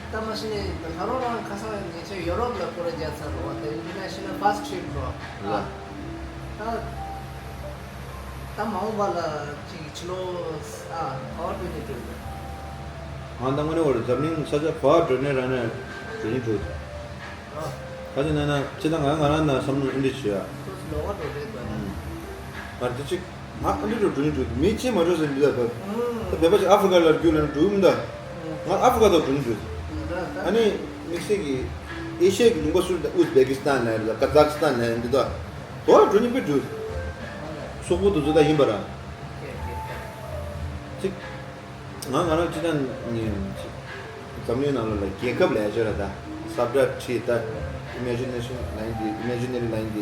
ད་མ་གཞི་ནས་ད་ལྷ་རོང་རང་ཁ་སང་ཉེ་ཆར་ཡོ་རོབ་ལ་སྐོར་ར་རྒྱག་ཚར་རོ། དེ་ཡིན་ན་ཤི་ན་ཕར་སི་ཊི་ཊི་རིབ་རོ། ལ། ད་ད་མ་འོངས་པ་ལ་ཅིག་ཕྱི་ལོགས་ཨ་ག་བ་འགྲོ་ནས་འགྲོ་ཡོད། ང་ད་དངོས་གནས་བར་འཛམ་གླིང་ས་ཆ་ག་བ་འགྲོ་ནས་རང་ནས་འགྲོ་ནས་འགྲོ། ཨ། ག་ཅི་ན་ན་ཅི་ད་ང་ང་རང་ན་བསམ་བློ་འདི་བྱོས་ཨ། ཁོ་ཚོ་ལོགས་ཀ་འགྲོ་རེད་པ། ང་འདི་ཅིག་ང་ཨ་འདི་འགྲོ་འགྲོ་ནི་འགྲོ་མི་ཅི་མ་འགྲོ་ཟེར་འདི་ལ་ད། ད་བོད་པ་ཅིག་ཨ་ཧྥི་རི་ཀ་ལ་རྒྱུ་ལ་འགྲོ་མི་འདའ། ང་ཨ་ཧྥི་རི་ཀ་ད་འགྲོ་ནི་འགྲོ། ཨ་ནི་དམིགས་བསལ་གྱི་ཨེ་ཤི་ཡ་གི་ལུང་པ་སུ་ད་ཨུ་ཛི་བེ་ཀི་སི་ཐན་ལ་ཡ་ད་ཀ་ཛག་སི་ཐན་ལ་ཡ་འདི་ད། དོ་ར་འགྲོ་ནི་པི་འགྲོ། སོག་པོ་དུ་ཚོ་ད་ཡིན་པ་ར། ཅིག་ང་ང་རང་སྤྱི་བཏང་ནི་འཛམ་གླིང་ནང་ལོགས་ལ་རྒྱལ་ཁབ་ལས་བྱེད་ར་ད་ས་བཀྲ་ཁྲིད་ད་ཨི་མེ་ཇི་ནེ་ཤན་ལ་ཡིན་ཏེ་ཨི་མེ་ཇི་ནེ་རི་ལ་ཡིན་ཏེ་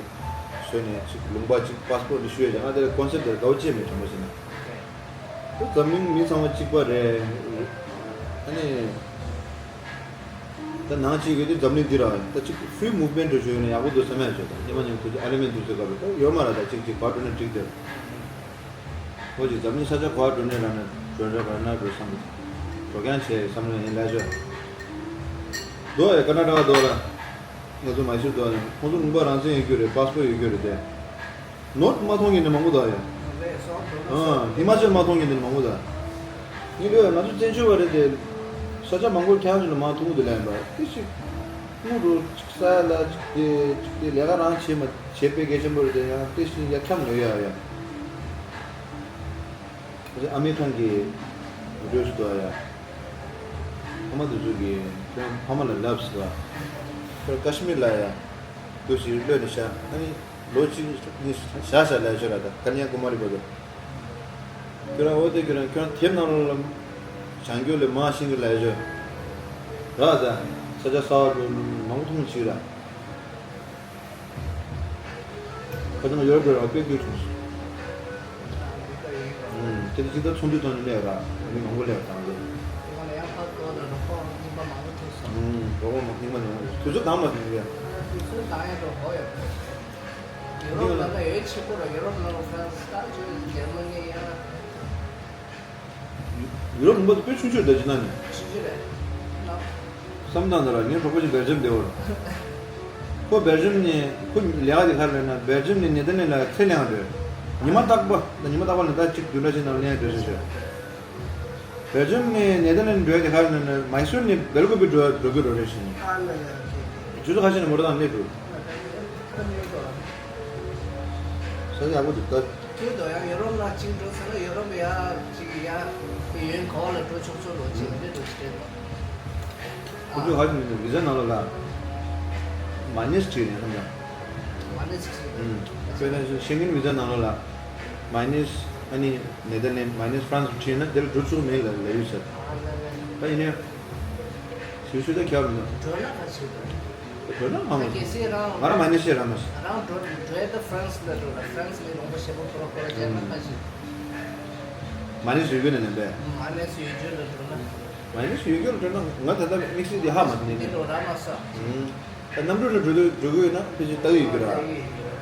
བཟོས་ནས་ཅིག་ལུང་པ་ཅིག་པ་སི་པོར་འདི་ཞུ་ཡ་ཅང་ང་དེ་ལ་ཀོན་སེབ་དེར་དགའ་བོ་ཅི་མེད་དྲང་པོ་ཟེར་ན། ད་འཛམ་གླིང་མི་ཚང་མ་གཅིག་པ་རེད། ཨ་ནི་ད་ནང་ཅིག་ཡོད་དུས་འཛམ་གླིང་འདི་ར་ད་ཅིག་ཧྥི་རི་མུབ་མེན་ཊི་འགྲོ་ཞུ་ཡོད་ན་ཡག་པོ་འདུག་བསམ་ཡ་བྱོས་ད་སྙེ་མ་ཉིན་དུས་ཚོད་ཨ་ལེ་མེན་དུས་ཚོད་སྐབས་རེད་ད་ཡོད་མ་ར་ད་ཅིག་ཅིག་བར་འགྲོ་ན་འགྲིག་དེ། ཁོ་ཅིག་འཛམ་གླིང་ས་ཆ་ག་བ་འགྲོ་ནས་ར་ནས་འགྲོ་ར་ར་ན་འགྲོ་བསམ་འགྲོ་རྐྱང་བྱས་བསམ་བློ་ཡིན་ལ་ཤོད། འདུག་ཡ་ཀར་ན་ཊ་ཀ་འདུག་ལ། ང་ཚོ་མ་ཤི་འདུག་ལ་ཁོང་ཚོ་ལུང་པ་རང་བཙན་ཡོད་རྒྱུ་རེད་པ་སི་པོར་ཡོད་རྒྱུ་རེད་དེ། ནོར་ཐ་མ་མཐོང་མཁན་དེ་མང་པོ་འདུག་ཡ། ཨ་ཧི་མ་ཅལ་མ་མཐོང་མཁན་དེ་མང་པོ་འདུག་ཡིན་ལོས་ང་ཚོ་བཙན་བྱོལ་བ་རེད་དེ། ས་ཆ་མང་པོར་ཁྱེད་རང་ཚོ་ལ་མ་མཐོང་གི་འདུག་ལ་ཡིན་པ་དེ་ཞིག་དངུལ་འགྲོ་ཅིག་ས་ཡ་ལ་ཅིག་དེ་ཅིག་དེ་ལས་ཀ་རང་བྱེད་མ་བྱེད་དཔེ་གལ་ཆེན་པོ་རེད་དེ་ཡང་དེ་བཞིན་ཡ་འཁྱམ་ཡོད་ཡ་ཡ། ཨ་མི་ཐང་གི་འགྲོས་སུ་དོ་ཡ། ཕ་མ་དེ་ཚོ་གི་ཁྱོད་ཕ་མ་ལ་ལབ་སི་བ། ཁྱོད་ཀ་ཤི་མིར་ལ་ཡ། འགྲོས་སི་གློད་ནས་ཤ་ཨ་ནི་ལོ་གཅིག་གཉིས་ཤ་ཤ་ལ་ཤོད་ར་ད་ཀ་ཉ་ཀུ་མ་རི་བོ་དོ། ཁྱོད་རང་འོ་དེ་ཁྱོད་རང་ཁྱོད་རང་དེབ་ནང་ལོགས་ལ་བྱང་རྒྱུ་ལས་མ་ཤེས་གི་ལ་ཤོད་ར་ད་ས་ཆ་གསར་བ་ལོ་མང་པོ་མཐོང་ཆིག་ར། ཁ་སང་ཡོ་རོབ་ལ་དཔེ་སྐྱིད་བྱུང་སོང་། ཨུམ། དེ་དུས་ཅིག་ད་ཚོགས་འདུ་ཐོག་ནས་སླེབས་ར་མི་མང་པོ་སླེབས་དང་ལོ། དེ་སྔོན་ལ་ཡང་ཕར་ལྟོགས་དང་རོགས་པ་རྙིང་པ་མང་པོ་ཐུག་སོང་། ཨུམ། རོགས་པ་མང་རྙིང་པ་མང་པོ་དུས་ཚོད་འདང་མ་ཟིན་ཡ། དུས་ཚོད་འདང་ཡ་འགྲོ་གོ་ཡོད། ཡོ་རོབ་ལ་ད་ཡོད་ཆེ་པོ་ར་ཡོ་རོབ་ནང་ལ་ཧྥ་རན་སི་ད་ཇར་མ་ནི་ཡང་། ཡུ་རོབ་ལུང་པ་དེ་དཔེ་ཆུང་ཆུང་རེད་ད་ཅི་ན་ནི། ཆུང་ཆུང་རེད། བསམ་སྟངས་དེ་ལ་ངའི་གྲོགས་པོ་ཅིག་སྦེལ་ཇམ་བསྡད་ཡོད་རེད། ཁོ་སྦེལ་ཇམ་ནས་ཁོ་ལས་ཀ་དེ་ག་རེ་ལབ་ན། སྦེལ་ཇམ་ནས་ནེ་ཐར་ལེན་ལ་ཚེ་ལེན་འགྲོ། ཉི་མ་རྟག་པ་ད་ཉི་མ་རྟག་པ་ལ་ད་གཅིག་བདུན་ཕྲག་གཅིག་ནང་ལེན་འགྲོ་ཟེར་ཞུ། སྦེལ་ཇམ་ནས་ནེ་ཐར་ལེན་འགྲོ་ཡ་དེ་ག་རེ་ལབ་ན། མའི་སུར་ནས་སྦེལ་ཀོབ་འགྲོ་འགྲོ་གི་རེད་ཟེར་ནས། ཨ་ལ་ལ། ཨོ་ཁེ་ཨོ་ཁེ། ཇུས་ཁ་ཤས་ནས་མོ་ཊ་ཐང་སླེབས་འགྲོ། ས་ཆ་ཡག་པོ་འདུག་ད། ཁྱོད་དོ་ཡང་ཡོ་རོབ་ནང་གཅིག་འགྲོ་ཟེར་ན་ཡོ་རོབ་ཡ་གཅིག་ཡ་ཡོན་གོ་ལ་འགྲོ་ཆོག་ཆོག་ལོ་གཅིག་འདི་འགྲོ་ཆེ་དོ། ཁོ་ཚོས་ཧ་ཅང་ནས་བི་ཟ་ནང་ལོགས་ལ་མ་ནེས་བྲིས་ནས་ཁམས་ལ། མ་ནེས་བྲིས། ཨུམ། དཔེར་ན་ཤེང་ཀེན་བི་ཟ་ནང་ལོགས་ལ་མ་ནེས་ཨ་ནི་ནེ་ཐར་ལེན་མ་ནེས་ཧྥ་རན་སི་བྲིས་ན་དེར་འགྲོ་ཆོག་མེད་ལ་ལབ་ཡོད་ཟེར། ད་ཡིན་ནའི་ཞུ་ཞུ་ད་ཁྱབ་མི་འདུག་འགྲོ་ན་ག་ཞིག་འགྲོ། དོན་དག་མང་མོད། གལ་སྲིད་རང་ང་རང་མ་ནེ་ཤེས་རང་མ་ཤེས། རང་འགྲོ་འགྲོ་ཡ་ད་ཧྥ་རན་སི་ལ་འགྲོ་ལ། ཧྥ་རན་སི་ནས་ལུང་པ་ཞེ་པོ་ཁོ་ར་ཁོ་ར་བྱས་ན་ཁ་ཤས། མ་ནེ་ཤེས་ཡོད་ན་ནམ་པས། མ་ནེ་ཤེས་ཡོད་རྒྱུ་ལ་འགྲོ་ན། མ་ནེ་ཤེས་ཡོད་རྒྱུ་ལ་འགྲོ་ན་ང་ད་ལྟ་དམིགས་བསལ་དེ་ཧ་མ་ནེ་འདི་འགྲོ་ར་མ་ས། ཨུམ། ད་གནམ་གྲུ་ལ་འགྲོ་དུས་འགྲོ་གི་ཡོད་ན་ཕལ་ཆེར་ལྟ་གི་ཡོད་ཀྱི་ར།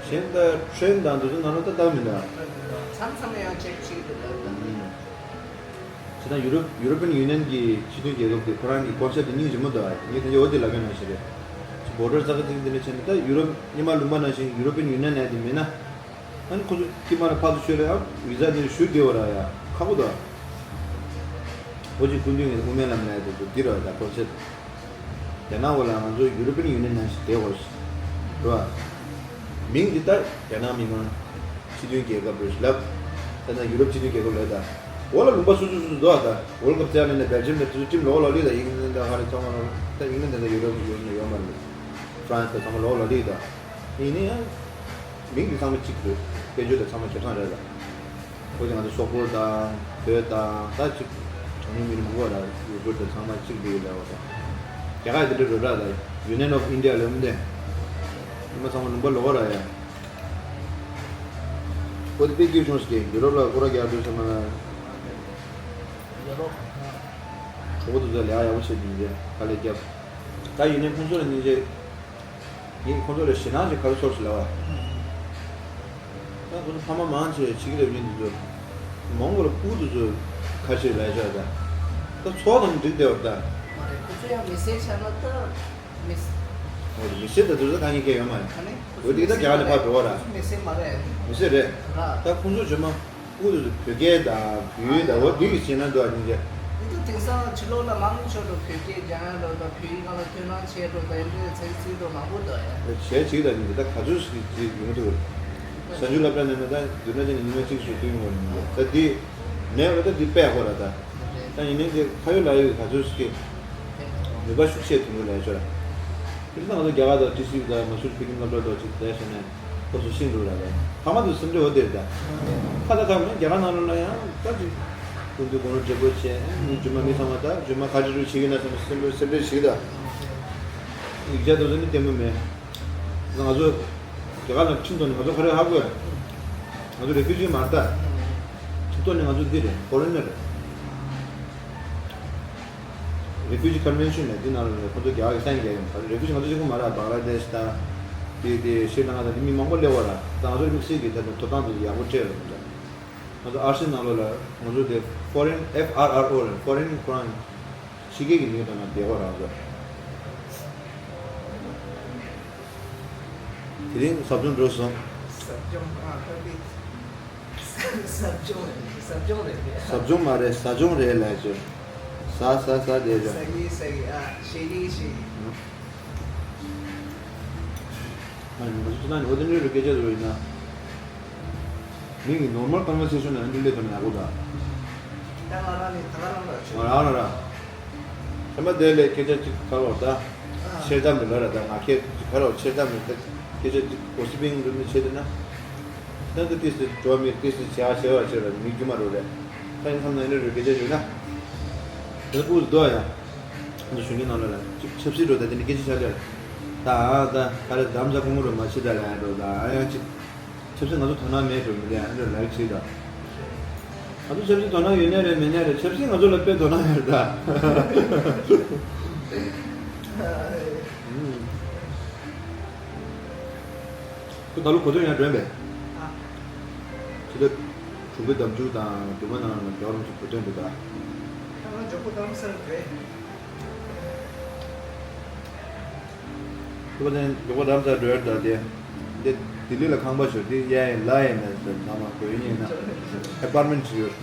གཞན་ད་ཁྲེན་དང་དེ་ཚོ་ནང་ལ་ད་ལྟ་མི་འདུག་མཚམས་མཚམས་ཡང་ཅེག་བྱེད་ཀྱི་འདུག་ད། ཨུམ། བྱས་ཙང་ཡུ་རོབ་ཡུ་རོ་པན་ཡུ་ནི་ཡན་གྱི་སྤྱི་མཐུན་རྒྱལ་ཁབ་དེ་ཁོ་རང་གི་ཀོན་སེབ་དེ་སྙིང་རྗེ་མོ་འདུག་ཨ། ངས་དེ་འདྲ་འོ་དེ་ལབ་མཁན་ནང་བཞིན་རེད། ཅིག་བོར་ཌར་རྩ་ཁ་ཚིག་འདི་འདྲ་བྱས་ནས་ད་ཡུ་རོབ་སྔོན་མ་ལུང་པ་ནང་བཞིན་ཡུ་རོ་པན་ཡུ་ནི་ཡན་ནང་དེ་མེད་ན། ཨ་ནི་ཁོ་ཚོ་དཀྱིལ་མ་ལ་ཕར་ཚུར་ཆོད་ལ་ཡང་བི་ཟ་དེ་ཞུ་བདེ་བ་ར་ཡ་ཁག་པོ་འདུག་ཨ། ཁོ་ཅིག་སྐུ་མདུན་གྱི་དབུ་མའི་ལམ་ལ་ཡ་དེ་འདུག་འདི་ར་ད་ཀོན་སེབ། རྒྱ་ནག་འོག་ལ་ང་ཚོ་ཡུ་རོ་པན་ཡུ་ནི་ཡན་ནང་བཞིན་བསྡད་དགོས་རེད་བ། མིང་འདི་ལྟར་རྒྱ་ནག་མི་དམངས་སྤྱི་མཐུན་རྒྱལ་ཁབ་རེད་ལབ། ད་ནང་ཡུ་རོབ་སྤྱི་མཐུན་རྒྱལ་ཁབ་ལབ་ད། འོག་ལ་ལུང་པ་སོ་སོ་སོ་སོ་འདུག་ཨ། ད་ཝོལ་ཀབ་རྩེ་ནས་ནས་སྦེལ་ཇམ་ནས་དེ་ཚོ་ཊིམ་ལོག་ལ་ལི་ད། ཨིང་ལན་ད་ཧ་རི་ཚང་མ་ལོག་ད། ཨིང་ལན་ད་ད་ཡུ་རོབ་ཡུ་རོབ་ནས་ཡོད་མ་རེད། ཧྥ་རན་སི་ད་ཚང་མ་ལོག་ལ་ལི་ད། ཡིན་ནའི་ཡང་མིང་འདི་ཚང་མ་གཅིག་རེད། དཔལ་འབྱོར་ད་ཚང་མ་ཁེ་བཟང་རེད་ད། ཁོ་ཚོ་ང་ཚོ་སོག་པོ་དང་བོད་དང་ད་ཅིག་གྲངས་ཉུང་མི་རིགས་མང་པོ་ར་ཡུ་གུར་དང་ཚང་མ་གཅིག་འདུག་ལབ་པ་དང་། རྒྱ་གར་དེ་འདྲ་རོ་དྲག་ལ་Union of India ལབ་མི་འདུག་ཉི་མ་ཚང་མ་ལུང་པ་ལོགས་ར་ཡ། ཁོ་དེ་དཔེ་སྐྱིད་བྱུང་ཟེར་གི་ཡུ་རོབ་ལ་སྐོར་ར་རྒྱག་འགྲོ་ཟེར་མ་ལ། ཡུ་རོབ། གྲོགས་པོ་དེ་ཚོ་ལས་ཀ་ཡག་པོ་བྱེད་དེ་འདྲ་དཀའ་ལས་བརྒྱབ། ད་ཡིན་ནའི་ཁོང་ཚོ་ལ་སྙིང་རྗེ། ངས་ཁོང་ཚོ་ལ་ཞེད་སྣང་ཞིག་ག་རེ་ཚོར་ཟེར་ལབ་པ། ད་ཁོང་ཚོ་ཕ་མ་མང་ཆེ་ཕྱི་རྒྱལ་ལ་ཡོད་མཁན་དེ་ཚོ་མང་པོ་ལ་སྤུ་གུ་དེ་ཚོ་ཁ་ཤས་ལབ་ཤག་ད། ད་ཚོགས་དང་འགྲིག་བསྡད་པ་ད། མ་རེད། ཁོ་ཚོ་ཡང་མི་སེར་ཆགས་ན་ད་མི་སེར། འོ་དེ་མི་སེར་ད་དེ་ཚོ་གང་ཡིན་སྐད་ཡོད་མ་རེད། ཨ་ནི་འོ་དེ་ད་རྒྱ་གར་ནས་ཕར་འགྲོ་བ་ར། ཁོ་ཚོ་མི་སེར་མ་རེད། མི་སེར་རེད། ར། ད་ཁོང་ཚོ་ཇོ་མ། ཁོ་ཚོ་བོད་སྐད་དང་བོད་ཡིག་དང་འོ་འདི་གི་བྱེད་ན་འདུག་ཨ་ནི་འདྲ། འདི་ཚོ་དེང་སང་ཕྱི་ལོགས་ལ་མང་ཆེ་བ་བོད་སྐད་སྦྱང་ཡ་འགྲོ་དང་བོད་ཡིག་སྒང་ལ་ཐོས་སྣང་བྱེད་འགྲོ་དང་འདི་འདྲའི་ཚིག་ཚིག་འགྲོ་མང་པོ་འདུག་ཨ། བྱས་ཅིག་དང་ནི་འདི་ད་ག་ཚོད་ཞིག་ཅིག་ཡོང་གི་འདུག་གསར་འགྱུར་སློབ་གྲྭ་ནས་ན་ད་བདུན་ཕྲག་གཅིག་ནས་ཉི་མ་གཅིག་ཞིག་བསྟུན་ཡོང་བ་རེད། ད་འདི་མེད་པ་ད་འདི་དཔེ་ཡག་པོ་རེད་ད། ད་ཡིན་ནའི་འདི་ཁ་ཡོད་ལག་ཡོད་ག་ཚོད་ཞིག་གི་ནུས་པ་ཤུགས་ཆེ་ཐོན་གི་ལས་ཆོག་ར། དེ་ད་ང་ཚོ་རྒྱ་གར་དང་ཏི་སི་ཡུ་དང་མ་སུར་པེ་ཀིན་སློབ་གྲྭ་དང་ཅིག་བསྡད་སོང་ནས། ཁོ་ཚོ་ཤིང་འགྲོ་ལ་རེད། ཕ་མ་ཚོ་སེམས་ཁྲལ་འོ་དེ་རེད་ད། ཁ་ད་ཁ་མིན་རྒྱ་གར་ནང་ལོགས་ལ་ཡང་ད་ཅིག་སྐུ་མདུན་དགུང་ལོ་བགྲེས་པོ་བྱས་ནས་རྒྱུ་མ་མི་ཚང་མ་ད་རྒྱུ་མ་ཁ་ཆེ་རུ་བྱེད་ཀྱི་ན་བསམ་པའི་སེམས་ཁྲལ་སེམས་ཁྲལ་བྱེད་ཀྱི་ད། ཡིག་ཆ་དེ་ཚོ་ནི་ལྟད་མོ་མེད། ང་ཚོ་རྒྱ་གར་ནང་ཁྲིམས་ཐོག་ནས་ང་ཚོ་ག་རེ་ཧ་གོ་ཡ། ང་ཚོ་རེ་ཕུ་ཇི་མ་རེད་ད། ཁྲིམས་ཐོག་ནས་ང་ཚོ་འདི་རེད། ཕོ་རེན་ནར་རེད། Refugee Convention ལ་འདི་ནང་ལ་ཁོ་ཚོ་རྒྱ་གར་གྱི་སན་རྒྱག་ཡོང་། Refugee ང་ཚོ་གཅིག་པུ་མ་རེད། བང་ལ་དེཤ་དང་དེ་དེ་ཤྲི་ལང་ཀ་དང་དེ་མི་མང་པོ་སླེབས་པ་ར། ད་ང་ཚོ་དམིགས་བསལ་གྱི་ད་ལྟ་ཐོབ་ཐང་དེ་ཡག་པོ་སྤྲད་ཡོད་རེད། ང་ཚོ་ཨར་སི་ནང་ལོགས་ལ་ང་ཚོ་དེ་Foreign F R R O ལ་Foreign Crime ཕྱི་རྒྱལ་གྱི་མིང་དང་ནང་བསྡད་པ་ར། ང་ཚོ་དེ་རིང་ཟབ་སྦྱོང་འགྲོ་སོང་། ཟབ་སྦྱོང་ཨ་ད་དེ། ཟབ་སྦྱོང་རེད། ཟབ་སྦྱོང་རེད་པས། ཟབ་སྦྱོང་མ་རེད། ཟ་སྦྱོང་རེད་ལབ་ཅོ། ཟ་ཟ་ཟ་དེ་ཟ། ཟ་གི་ཟ་གི་ཨ། བཞེས་གི་བཞེས་གི། ཨ་ནི་ང་ཚོ་ཅི་ན་ནི་འོ་དེ་འདྲའི་རུ་སྐད་ཆ་རུ་ཡིན་ན། མི་གི་normal conversation ལ་འདི་སླེབས་ཐུབ་ན་ཡག་པོ་འདུག་ད་ང་རང་ནི་ད་ང་རང་ལ་ཆོས། ང་རང་ལ་ར། ཚན་པ་དེ་ལས་སྐད་ཆ་གཅིག་ག་ལོར་ད། ཨ། ཆེར་ཙམ་དུ་ལ་ར་ད་ང་ཁྱེད་ག་ལོར་ཆེར་ཙམ་དུ་ད་སྐད་ཆ་གཅིག་gossiping རུ་ནི་བྱེད་དེ་ན། ད་ད་ཏིས་ཏི་འགྲོ་མི་ཏིས་ཏི་བྱ་བྱ་བ་བྱེད་ར་མི་རྒྱུ་མ་རུ་རེད། ད་ཡིན་ཁམས་ན་ཡིན་རུ་རུ་སྐད་ཆ་ཡོད་ན། ད་ཀུ་དོ་ཡ། ང་ཚོ་གཞོན་སྐྱེས་ནང་ལ་ལ་གཅིག་ཆབ་སྲིད་འགྲོ་ད་དེ་ནི་སྐད་ཆ་ཆ་ལེར། ད་ཨ་ད་ག་རེ་དམ་ཟ་ཁོང་རུ་མ་བྱེད་ད་ལ་ཡ་འགྲོ་ད་ཨ་ཡ་གཅིག་ཆབ་སྲིད་ང་ཚོ་དོ་སྣང་མེད་འགྲོ་མི་ལས་ཨ་འདྲ་ལབ་ཅིག་ད། ང་ཚོ་ཆབ་སྲིད་དོ་སྣང་ཡོད་ནའི་རེད་མེད་ནའི་རེད། ཆབ་སྲིད་ང་ཚོ་ལ་དཔེ་དོ་སྣང་ཡོད་རེད་ད། ཁོ་ད་ལོ་གོ་ཐོས་ཡང་སྒྲོན་པས། ཨ། ཁྱེད་ད་གྲུང་པའི་འདབ་འཇུག་དང་སྒྲོལ་མ་ནང་ལ་རྒྱག་རོགས་ཀྱི་གོ་ཐོས་འདུག་ད། ཁྱེད་རང་འཇོག་པོ་དམ་སར་རེད། ཁྱོད་པ་ཅན་མགྱོགས་པོ་རྡ་རམ་ས་འགྲོ་ཡར་འདྲ་དེ། འདི་ལྡི་ལི་ལ་ཁང་པ་ཞོར་དེ་གཡས་ཡིན་ལ་ཡིན་ན་ཟེར། ཚང་མ་གོ་ཡིན་ཡིན་ན་ཨེ་པར་མེན་ཞིག་ཡོད།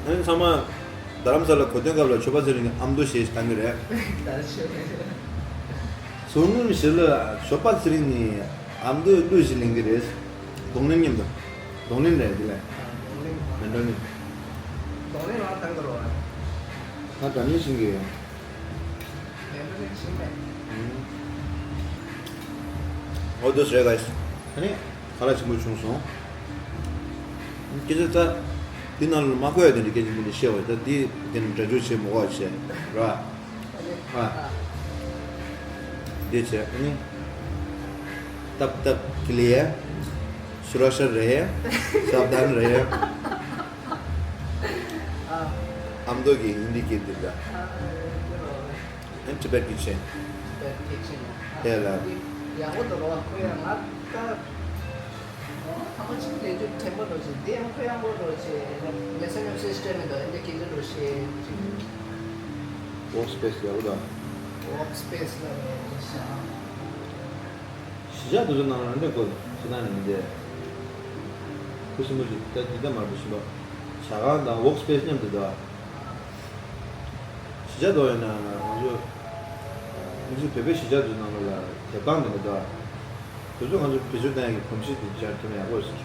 ཨ་ནི་ཚང་མ་རྡ་རམ་ས་ལ་གོ་སྟོན་སྐབས་ལ་ཞོགས་པ་ཚེ་རིང་གི་ཨ་མདོ་ཞེས་བཏང་གི་རེད། ད་ཆོས་རེད། ཟུར་ངོས་ཞིག་ལ་ཞོགས་པ་ཚེ་རིང་ནི་ཨ་མདོའི་གླུ་ཞིག་ལེན་གི་རེད། གདོང་ལེན་མཉམ་དུ། གདོང་ལེན་རེད་འདི་ལས། གདོང་ལེན་མེན་ཏོ་ནི། གདོང་ལེན་རང་བཏང་གི་རོགས། ང་སྒྲ་སྙན་ཤེས་ཀྱི་ཡོད། ཨོ་དོ་སི་རེད་གཱི་སི། ཨ་ནི་ཁ་ལག་ཆེན་པོ་བྱུང་སོང་། སྐད་ཆ་ད་འདི་ནང་ལ་མ་གོ་ཡ་དེ་འདྲ་སྐད་ཆ་འདི་འདྲ་བཤད་བ་ད་འདི་དེ་འདྲ་སྒྲ་སྒྱུར་བྱེད་མ་དགོས་བྱས་ར། ཨ། འདི་བྱས་ཨ་ནི། ཏབ་ཏབ་ཀི་ལི་ཡ། སུ་ར་ཤ་རེ། སབ་དན་རེ། ཨ་མདོ་གི་ཧིན་དི་སྐད་འདི་འདྲ། ཨ་ནི་ཊི་བེཊ་ཀི་ཆེན། ཊི་བེཊ་ཀི་ཆེན། ཧེ་ལ། ཡག་པོ་འདུག་རོ། ཁོ་ཡང་ང་ད། ཨོ། ཐ་མ་གཅིག་ལས་རྒྱུ་དྲན་པ་འགྲོ་ཆེ། འདི་ཡང་ཁོ་ཡང་པོ་འགྲོ་ཆེ། མེ་སེ་ཇི་མེ་སེ་ཇི་སྤྲད་མི་འདུག་འདི་སྐད་ཆ་འགྲོ་ཆེ། ཝོརྐ་སི་པེ་སི་ཡག་པོ་འདུག་ཝོརྐ་སི་པེ་སི་ལ་རེད་ཤག་གཞིས་ཆགས་དེ་ཚོ་ནང་ལ་འདྲ་དགོས་ཅི་ན་ནི་འདི། ཁུ་སིམ་པོ་ཞིག་ད་འདི་ལྟ་མར་འདུག་ཤིན་པ། ཇ་ཁང་དང་ཝོརྐ་སི་པེ་སི་མཉམ་དུ་འདུག་གཞིས་ཆགས་དེ་ཚོ་ཡིན་ན་ང་ཚོ། མི་ཚེ་བོད་པའི་གཞིས་ཆགས་དེ་ཚོ་ནང་ལ་དེབ་ཁང་དེ་འདྲ་འདུག་དེ་ཚོ་ང་ཚོ་བེད་སྤྱོད་གཏོང་ཡག་གི་གོམས་གཤིས་དེ་སྦྱར་ཐུབ་ན་ཡག་པོ་ཟེར།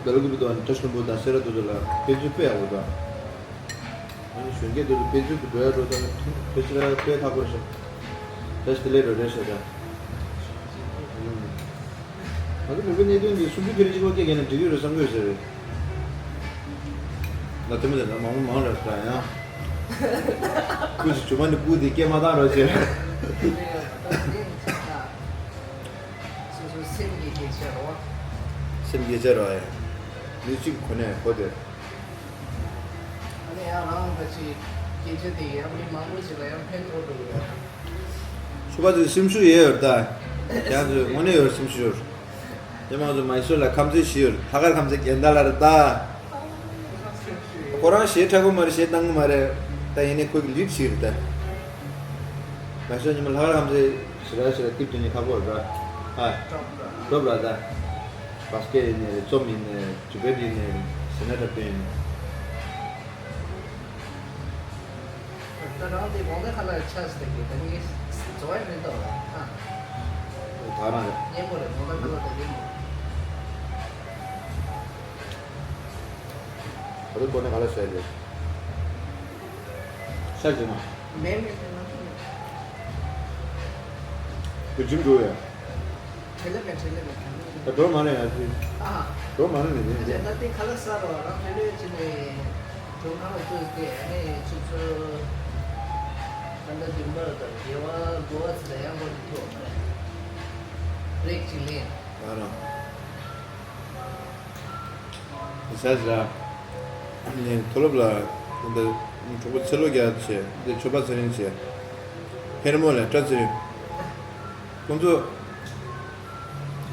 ད་ལོ་གི་བུ་དང་བཀྲ་ཤིས་ལྷུན་པོ་དང་སེ་ར་དེ་ཚོ་ལ་དཔེ་མཛོད་དཔེ་ཡག་པོ་འདུག་ཨ་ནི་གཞོན་སྐྱེས་དེ་ཚོ་དཔེ་མཛོད་དུ་འགྲོ་ཡག་འགྲོ་དང་དཔེ་ཆ་དཔེ་ཁག་པོ་ཞིག་ད་ཞི་དེ་ལས་འགྲོ་རེད་ཤག་ད། ང་ཚོ་བོད་པའི་གནད་དོན་འདི་སུམ་ཅུ་ཕྲག་གཅིག་པོ་སྐད་རྒྱག་ན་འགྲིག་གི་རེད་བསམ་གྱི་ཡོད་ཟེར་རེད། ང་དེ་མོ་དེ་ན་མང་པོ་མང་རེད་ཟེར་ཡང་། ཁོས་ཇུ་མ་ནི་སྤུ་དེ་སྐད་མ་བཏང་རོགས་བྱས། སོ་སོའི་སེམས་ཀྱི་སྐད་ཆ་རོ། སེམས་ཀྱི་སྐད་ཆ་རོ་ཡ། མི་གཅིག་གོ་ནས་གོ་དེར། ཨ་ནི་ཡང་རང་ད་ཅི་སྐད་ཆ་དེ་ཡང་མི་མང་པོ་ཞིག་ལ་ཡང་ཕན་ཐོགས་འགྲོ་གི་ཡོད། ཆུ་པ་ཚོས་སེམས་ཤུགས་ཡོད་ཡོད་ད། ཡང་ཚོས་དངོས་གནས་ཡོད་སེམས་ཤུགས་ཡོད། དེ་མང་ཚོ་མ་ཤོར་ལ་ཁམས་ཚོས་ཤི་ཡོད་ལྷག་དཀར་ཁམས་ཚོས་རྒྱན་ཟླ་ལ་རེད་ད། ཁོ་རང་ཞེ་དྲག་པོ་མ་རེད་ཞེ་བཏང་གི་མ་རེད། ད་ཡིན་ནའི་ཁོ་གི་ལིཌ་ཞིག་རེད་ད། མ་ཤོར་ཉི་མ་ལྷག་དཀར་ཁམས་ཚོས་ཞེ་དྲག་ཞེ་དྲག་ཏིབ་དོན་ནི་ཁག་པོ་རེད་ད། ཨ། སྒྲོབ་ར་ད། བ་སི་ཀེ་ཡིན་ནའི་རྩོམ་ཡིན་ནའི་ཊི་བེཊ་ཡིན་ནའི་ཟེར་ན་འཁྲབ་སྟོན་ཡིན་ནའི། ད་རང་དེ་གོང་ནས་ཁ་ལག་ཆགས་ཟེར་གི་ད་ངས་བཟོ་བ་མི་འདུག་ཨ། ད་རང་རེད། སྙན་པོ་རེད་གོང་ནས་ཁ་ལག་ད་ཡིན་མོ། ད་རུང་གོང་ནས་ཁ་ལག་ཟེར་རེད། ཤ་ཅིག་མ། མེད་མེད་དེ་མ་ཐུབ། དུ་ཇིམ་འགྲོ་ཡ། ཁྲེལ་ལེ་མེད་ཁྲེལ་ལེ་མེད་ཁྲེལ་ལེ་མེད། ད་འགྲོ་མ་རེད་ཡ་ཅི། ཨ། འགྲོ་མ་རེད་ནི་ཨ་ཅེ་ད་ལྟའི་ཁ་ལག་ཟ་རོགས་རང་ཁྲེལ་ལེ་ཅི་ནས། གྲོང་ཁང་ལ་བཙུགས་ཏེ་ཨ་ནི་ཆུ་ཚོད་ད་ལྟ་བདུན་པར་དང་དགེ་བ་དགུ་བ་ཚོ་ལ་ཡང་འགོ་ནས་ཐུག་མ་རེད། རེག་ཅིག་ལེན། ཨ་རོ། ཟ་ཟ། ནས་མཐོ་སློབ་ལ་འདི་གྲོགས་པོ་ཚེ་ལོ་རྒྱ་བྱས་འདི་ཆོས་པ་ཚེ་རིང་བྱས། ཧེར་མོ་ལ་སྐྲ་ཚེ་རིང་། ཁོང་ཚོ།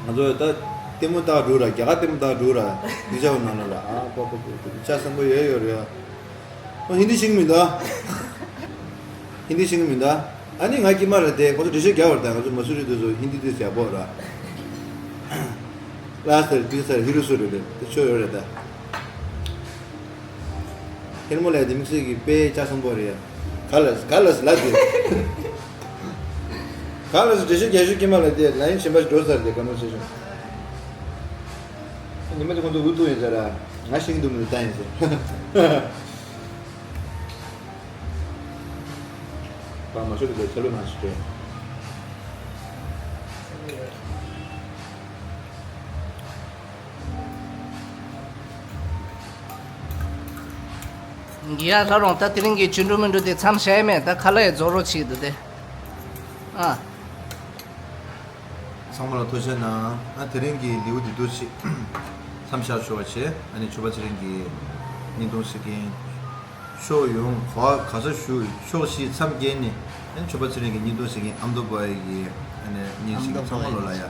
ང་ཚོ་ད་ལྟད་མོ་ལྟ་འགྲོ་ར་རྒྱ་གར་ལྟད་མོ་ལྟ་འགྲོ་ར་འདི་ཆའོ་ནང་ལ་ལ་ཨ་པོ་པོ་པོ་ལྕགས་ཟམ་པོ་ཡོད་ཡོད་རེད། ཨོ་ཧིན་དི་ཤེས་ཀྱི་མི་འདུག་ཧིན་དི་ཤེས་ཀྱི་མི་འདུག་ཨ་ནི་ང་ཀྱི་མ་རེད་དེ་ཁོ་ཚོ་འགྲེལ་བཤད་རྒྱག་བར་དང་ང་ཚོ་མ་སུ་རི་དུ་ཚོ་ཧིན་དི་དུ་ཡག་པོ་ར། ལ་སར་དི་སར་ཧི་རུ་སུ་རེད་དེ་ཆོ་ཡོད་རེད་ད། ཧེར་མོ་ལས་དེ་དམིགས་བསལ་གྱི་དཔེ་ལྕགས་ཟམ་པོ་རེད། ག་ལ་ག་ལ་ལ་དེ། ག་ལ་འགྲེལ་བཤད་རྒྱག་ཤུགས་ཀྱི་མ་ལ་དེ་ལ་ཡིན་ཆེན་པ་འགྲོ་ཚར་དེ་ག་མོ་ཆེ་ཆུང་། ཉི་མ་དེ་ཁོང་ཚོ་འུ་ཐུག་ཡིན་ཟེར་ར། ང་ཤིང་འདུག་མི་ལྟ་ཡིན་ཟེར། པ་མ་ཤོར་དུ་ཆ་ལུ་མ་ཤི་སྤྲོད། འདི་ཡ་ལྷ་རོང་ད་དེ་རིང་གི་ཆུ་འགྲོ་མི་འགྲོ་དེ་མཚམས་བཞག་ཡས་མེད་ད་ཁ་ལག་ཡས་རྫོགས་རོགས་བྱེད་འདུག་སྟེ། ཨ། ཚང་མ་ལ་ཐུགས་རྗེ་གནང་། ཨ་དེ་རིང་གི་ལེའུ་འདི་འདུག་ཅིག་མཚམས་བཞག་ཆོག་པ་བྱས། ཨ་ནི་ཆོས་པ་ཚེ་རིང་གི་བརྙན་ཐུང་གཟིགས་མཁན་ཕྱོགས་ཡོངས་ག་བ་ག་ས་བཞུགས་ཕྱོགས་བཞི་མཚམས་བརྒྱད་ནས་ཨ་ནི་ཆོས་པ་ཚེ་རིང་གི་བརྙན་ཐུང་གཟིགས་མཁན་ཨ་མདོ་བ་ཡི་གི་ཨ་ནི་བརྙན་གཟིགས་མཁན་ཚང་མ་ལོ་ལ་ཡ་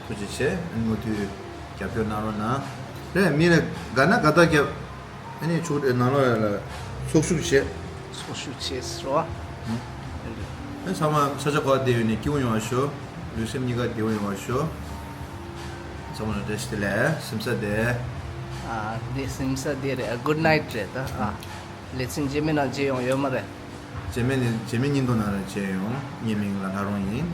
ཐུགས་རྗེ་ཆེ། ཨ་ནི་མུ་མཐུད་རྒྱབ་སྐྱོར་གནང་རོགས་གནང་། རེད་མི་རེ་དགའ་ན་དགའ་རྟགས་རྒྱབ། ཨ་ནི་ཕྱུགས་རེ་ནང་ལོགས་ཡ་ལ་ཚོགས་ཞུགས་བྱེད། སོ་ཞུ་ཆེས་རོ། ཨ་ཚང་མ་ས་ཆ་ག་བསྡད་ཡོད་ནས་སྐྱིད་པོ་ཡོང་བ་ཤོག་ལུས་སེམས་གཉིས་ཀ་བདེ་པོ་ཡོང་བ་ཤོག་ཚང་མ་ལ་བཀྲ་ཤིས་བདེ་ལེགས། སེམས་ས་བདེ། ཨ་འདི་སེམས་ས་བདེ་རེད། Good night རེད་ད། ཨ་ལེ་ཚན་རྗེས་མའི་ནང་མཇལ་ཡོང་ཡོད་མ་རེད། རྗེས་མའི་ནི་རྗེས་མའི་ཉིན་ཐོ་ནང་ལ་མཇལ་ཡོང་། ངའི་མིང་ལ་ལྷ་རོང་ཡིན།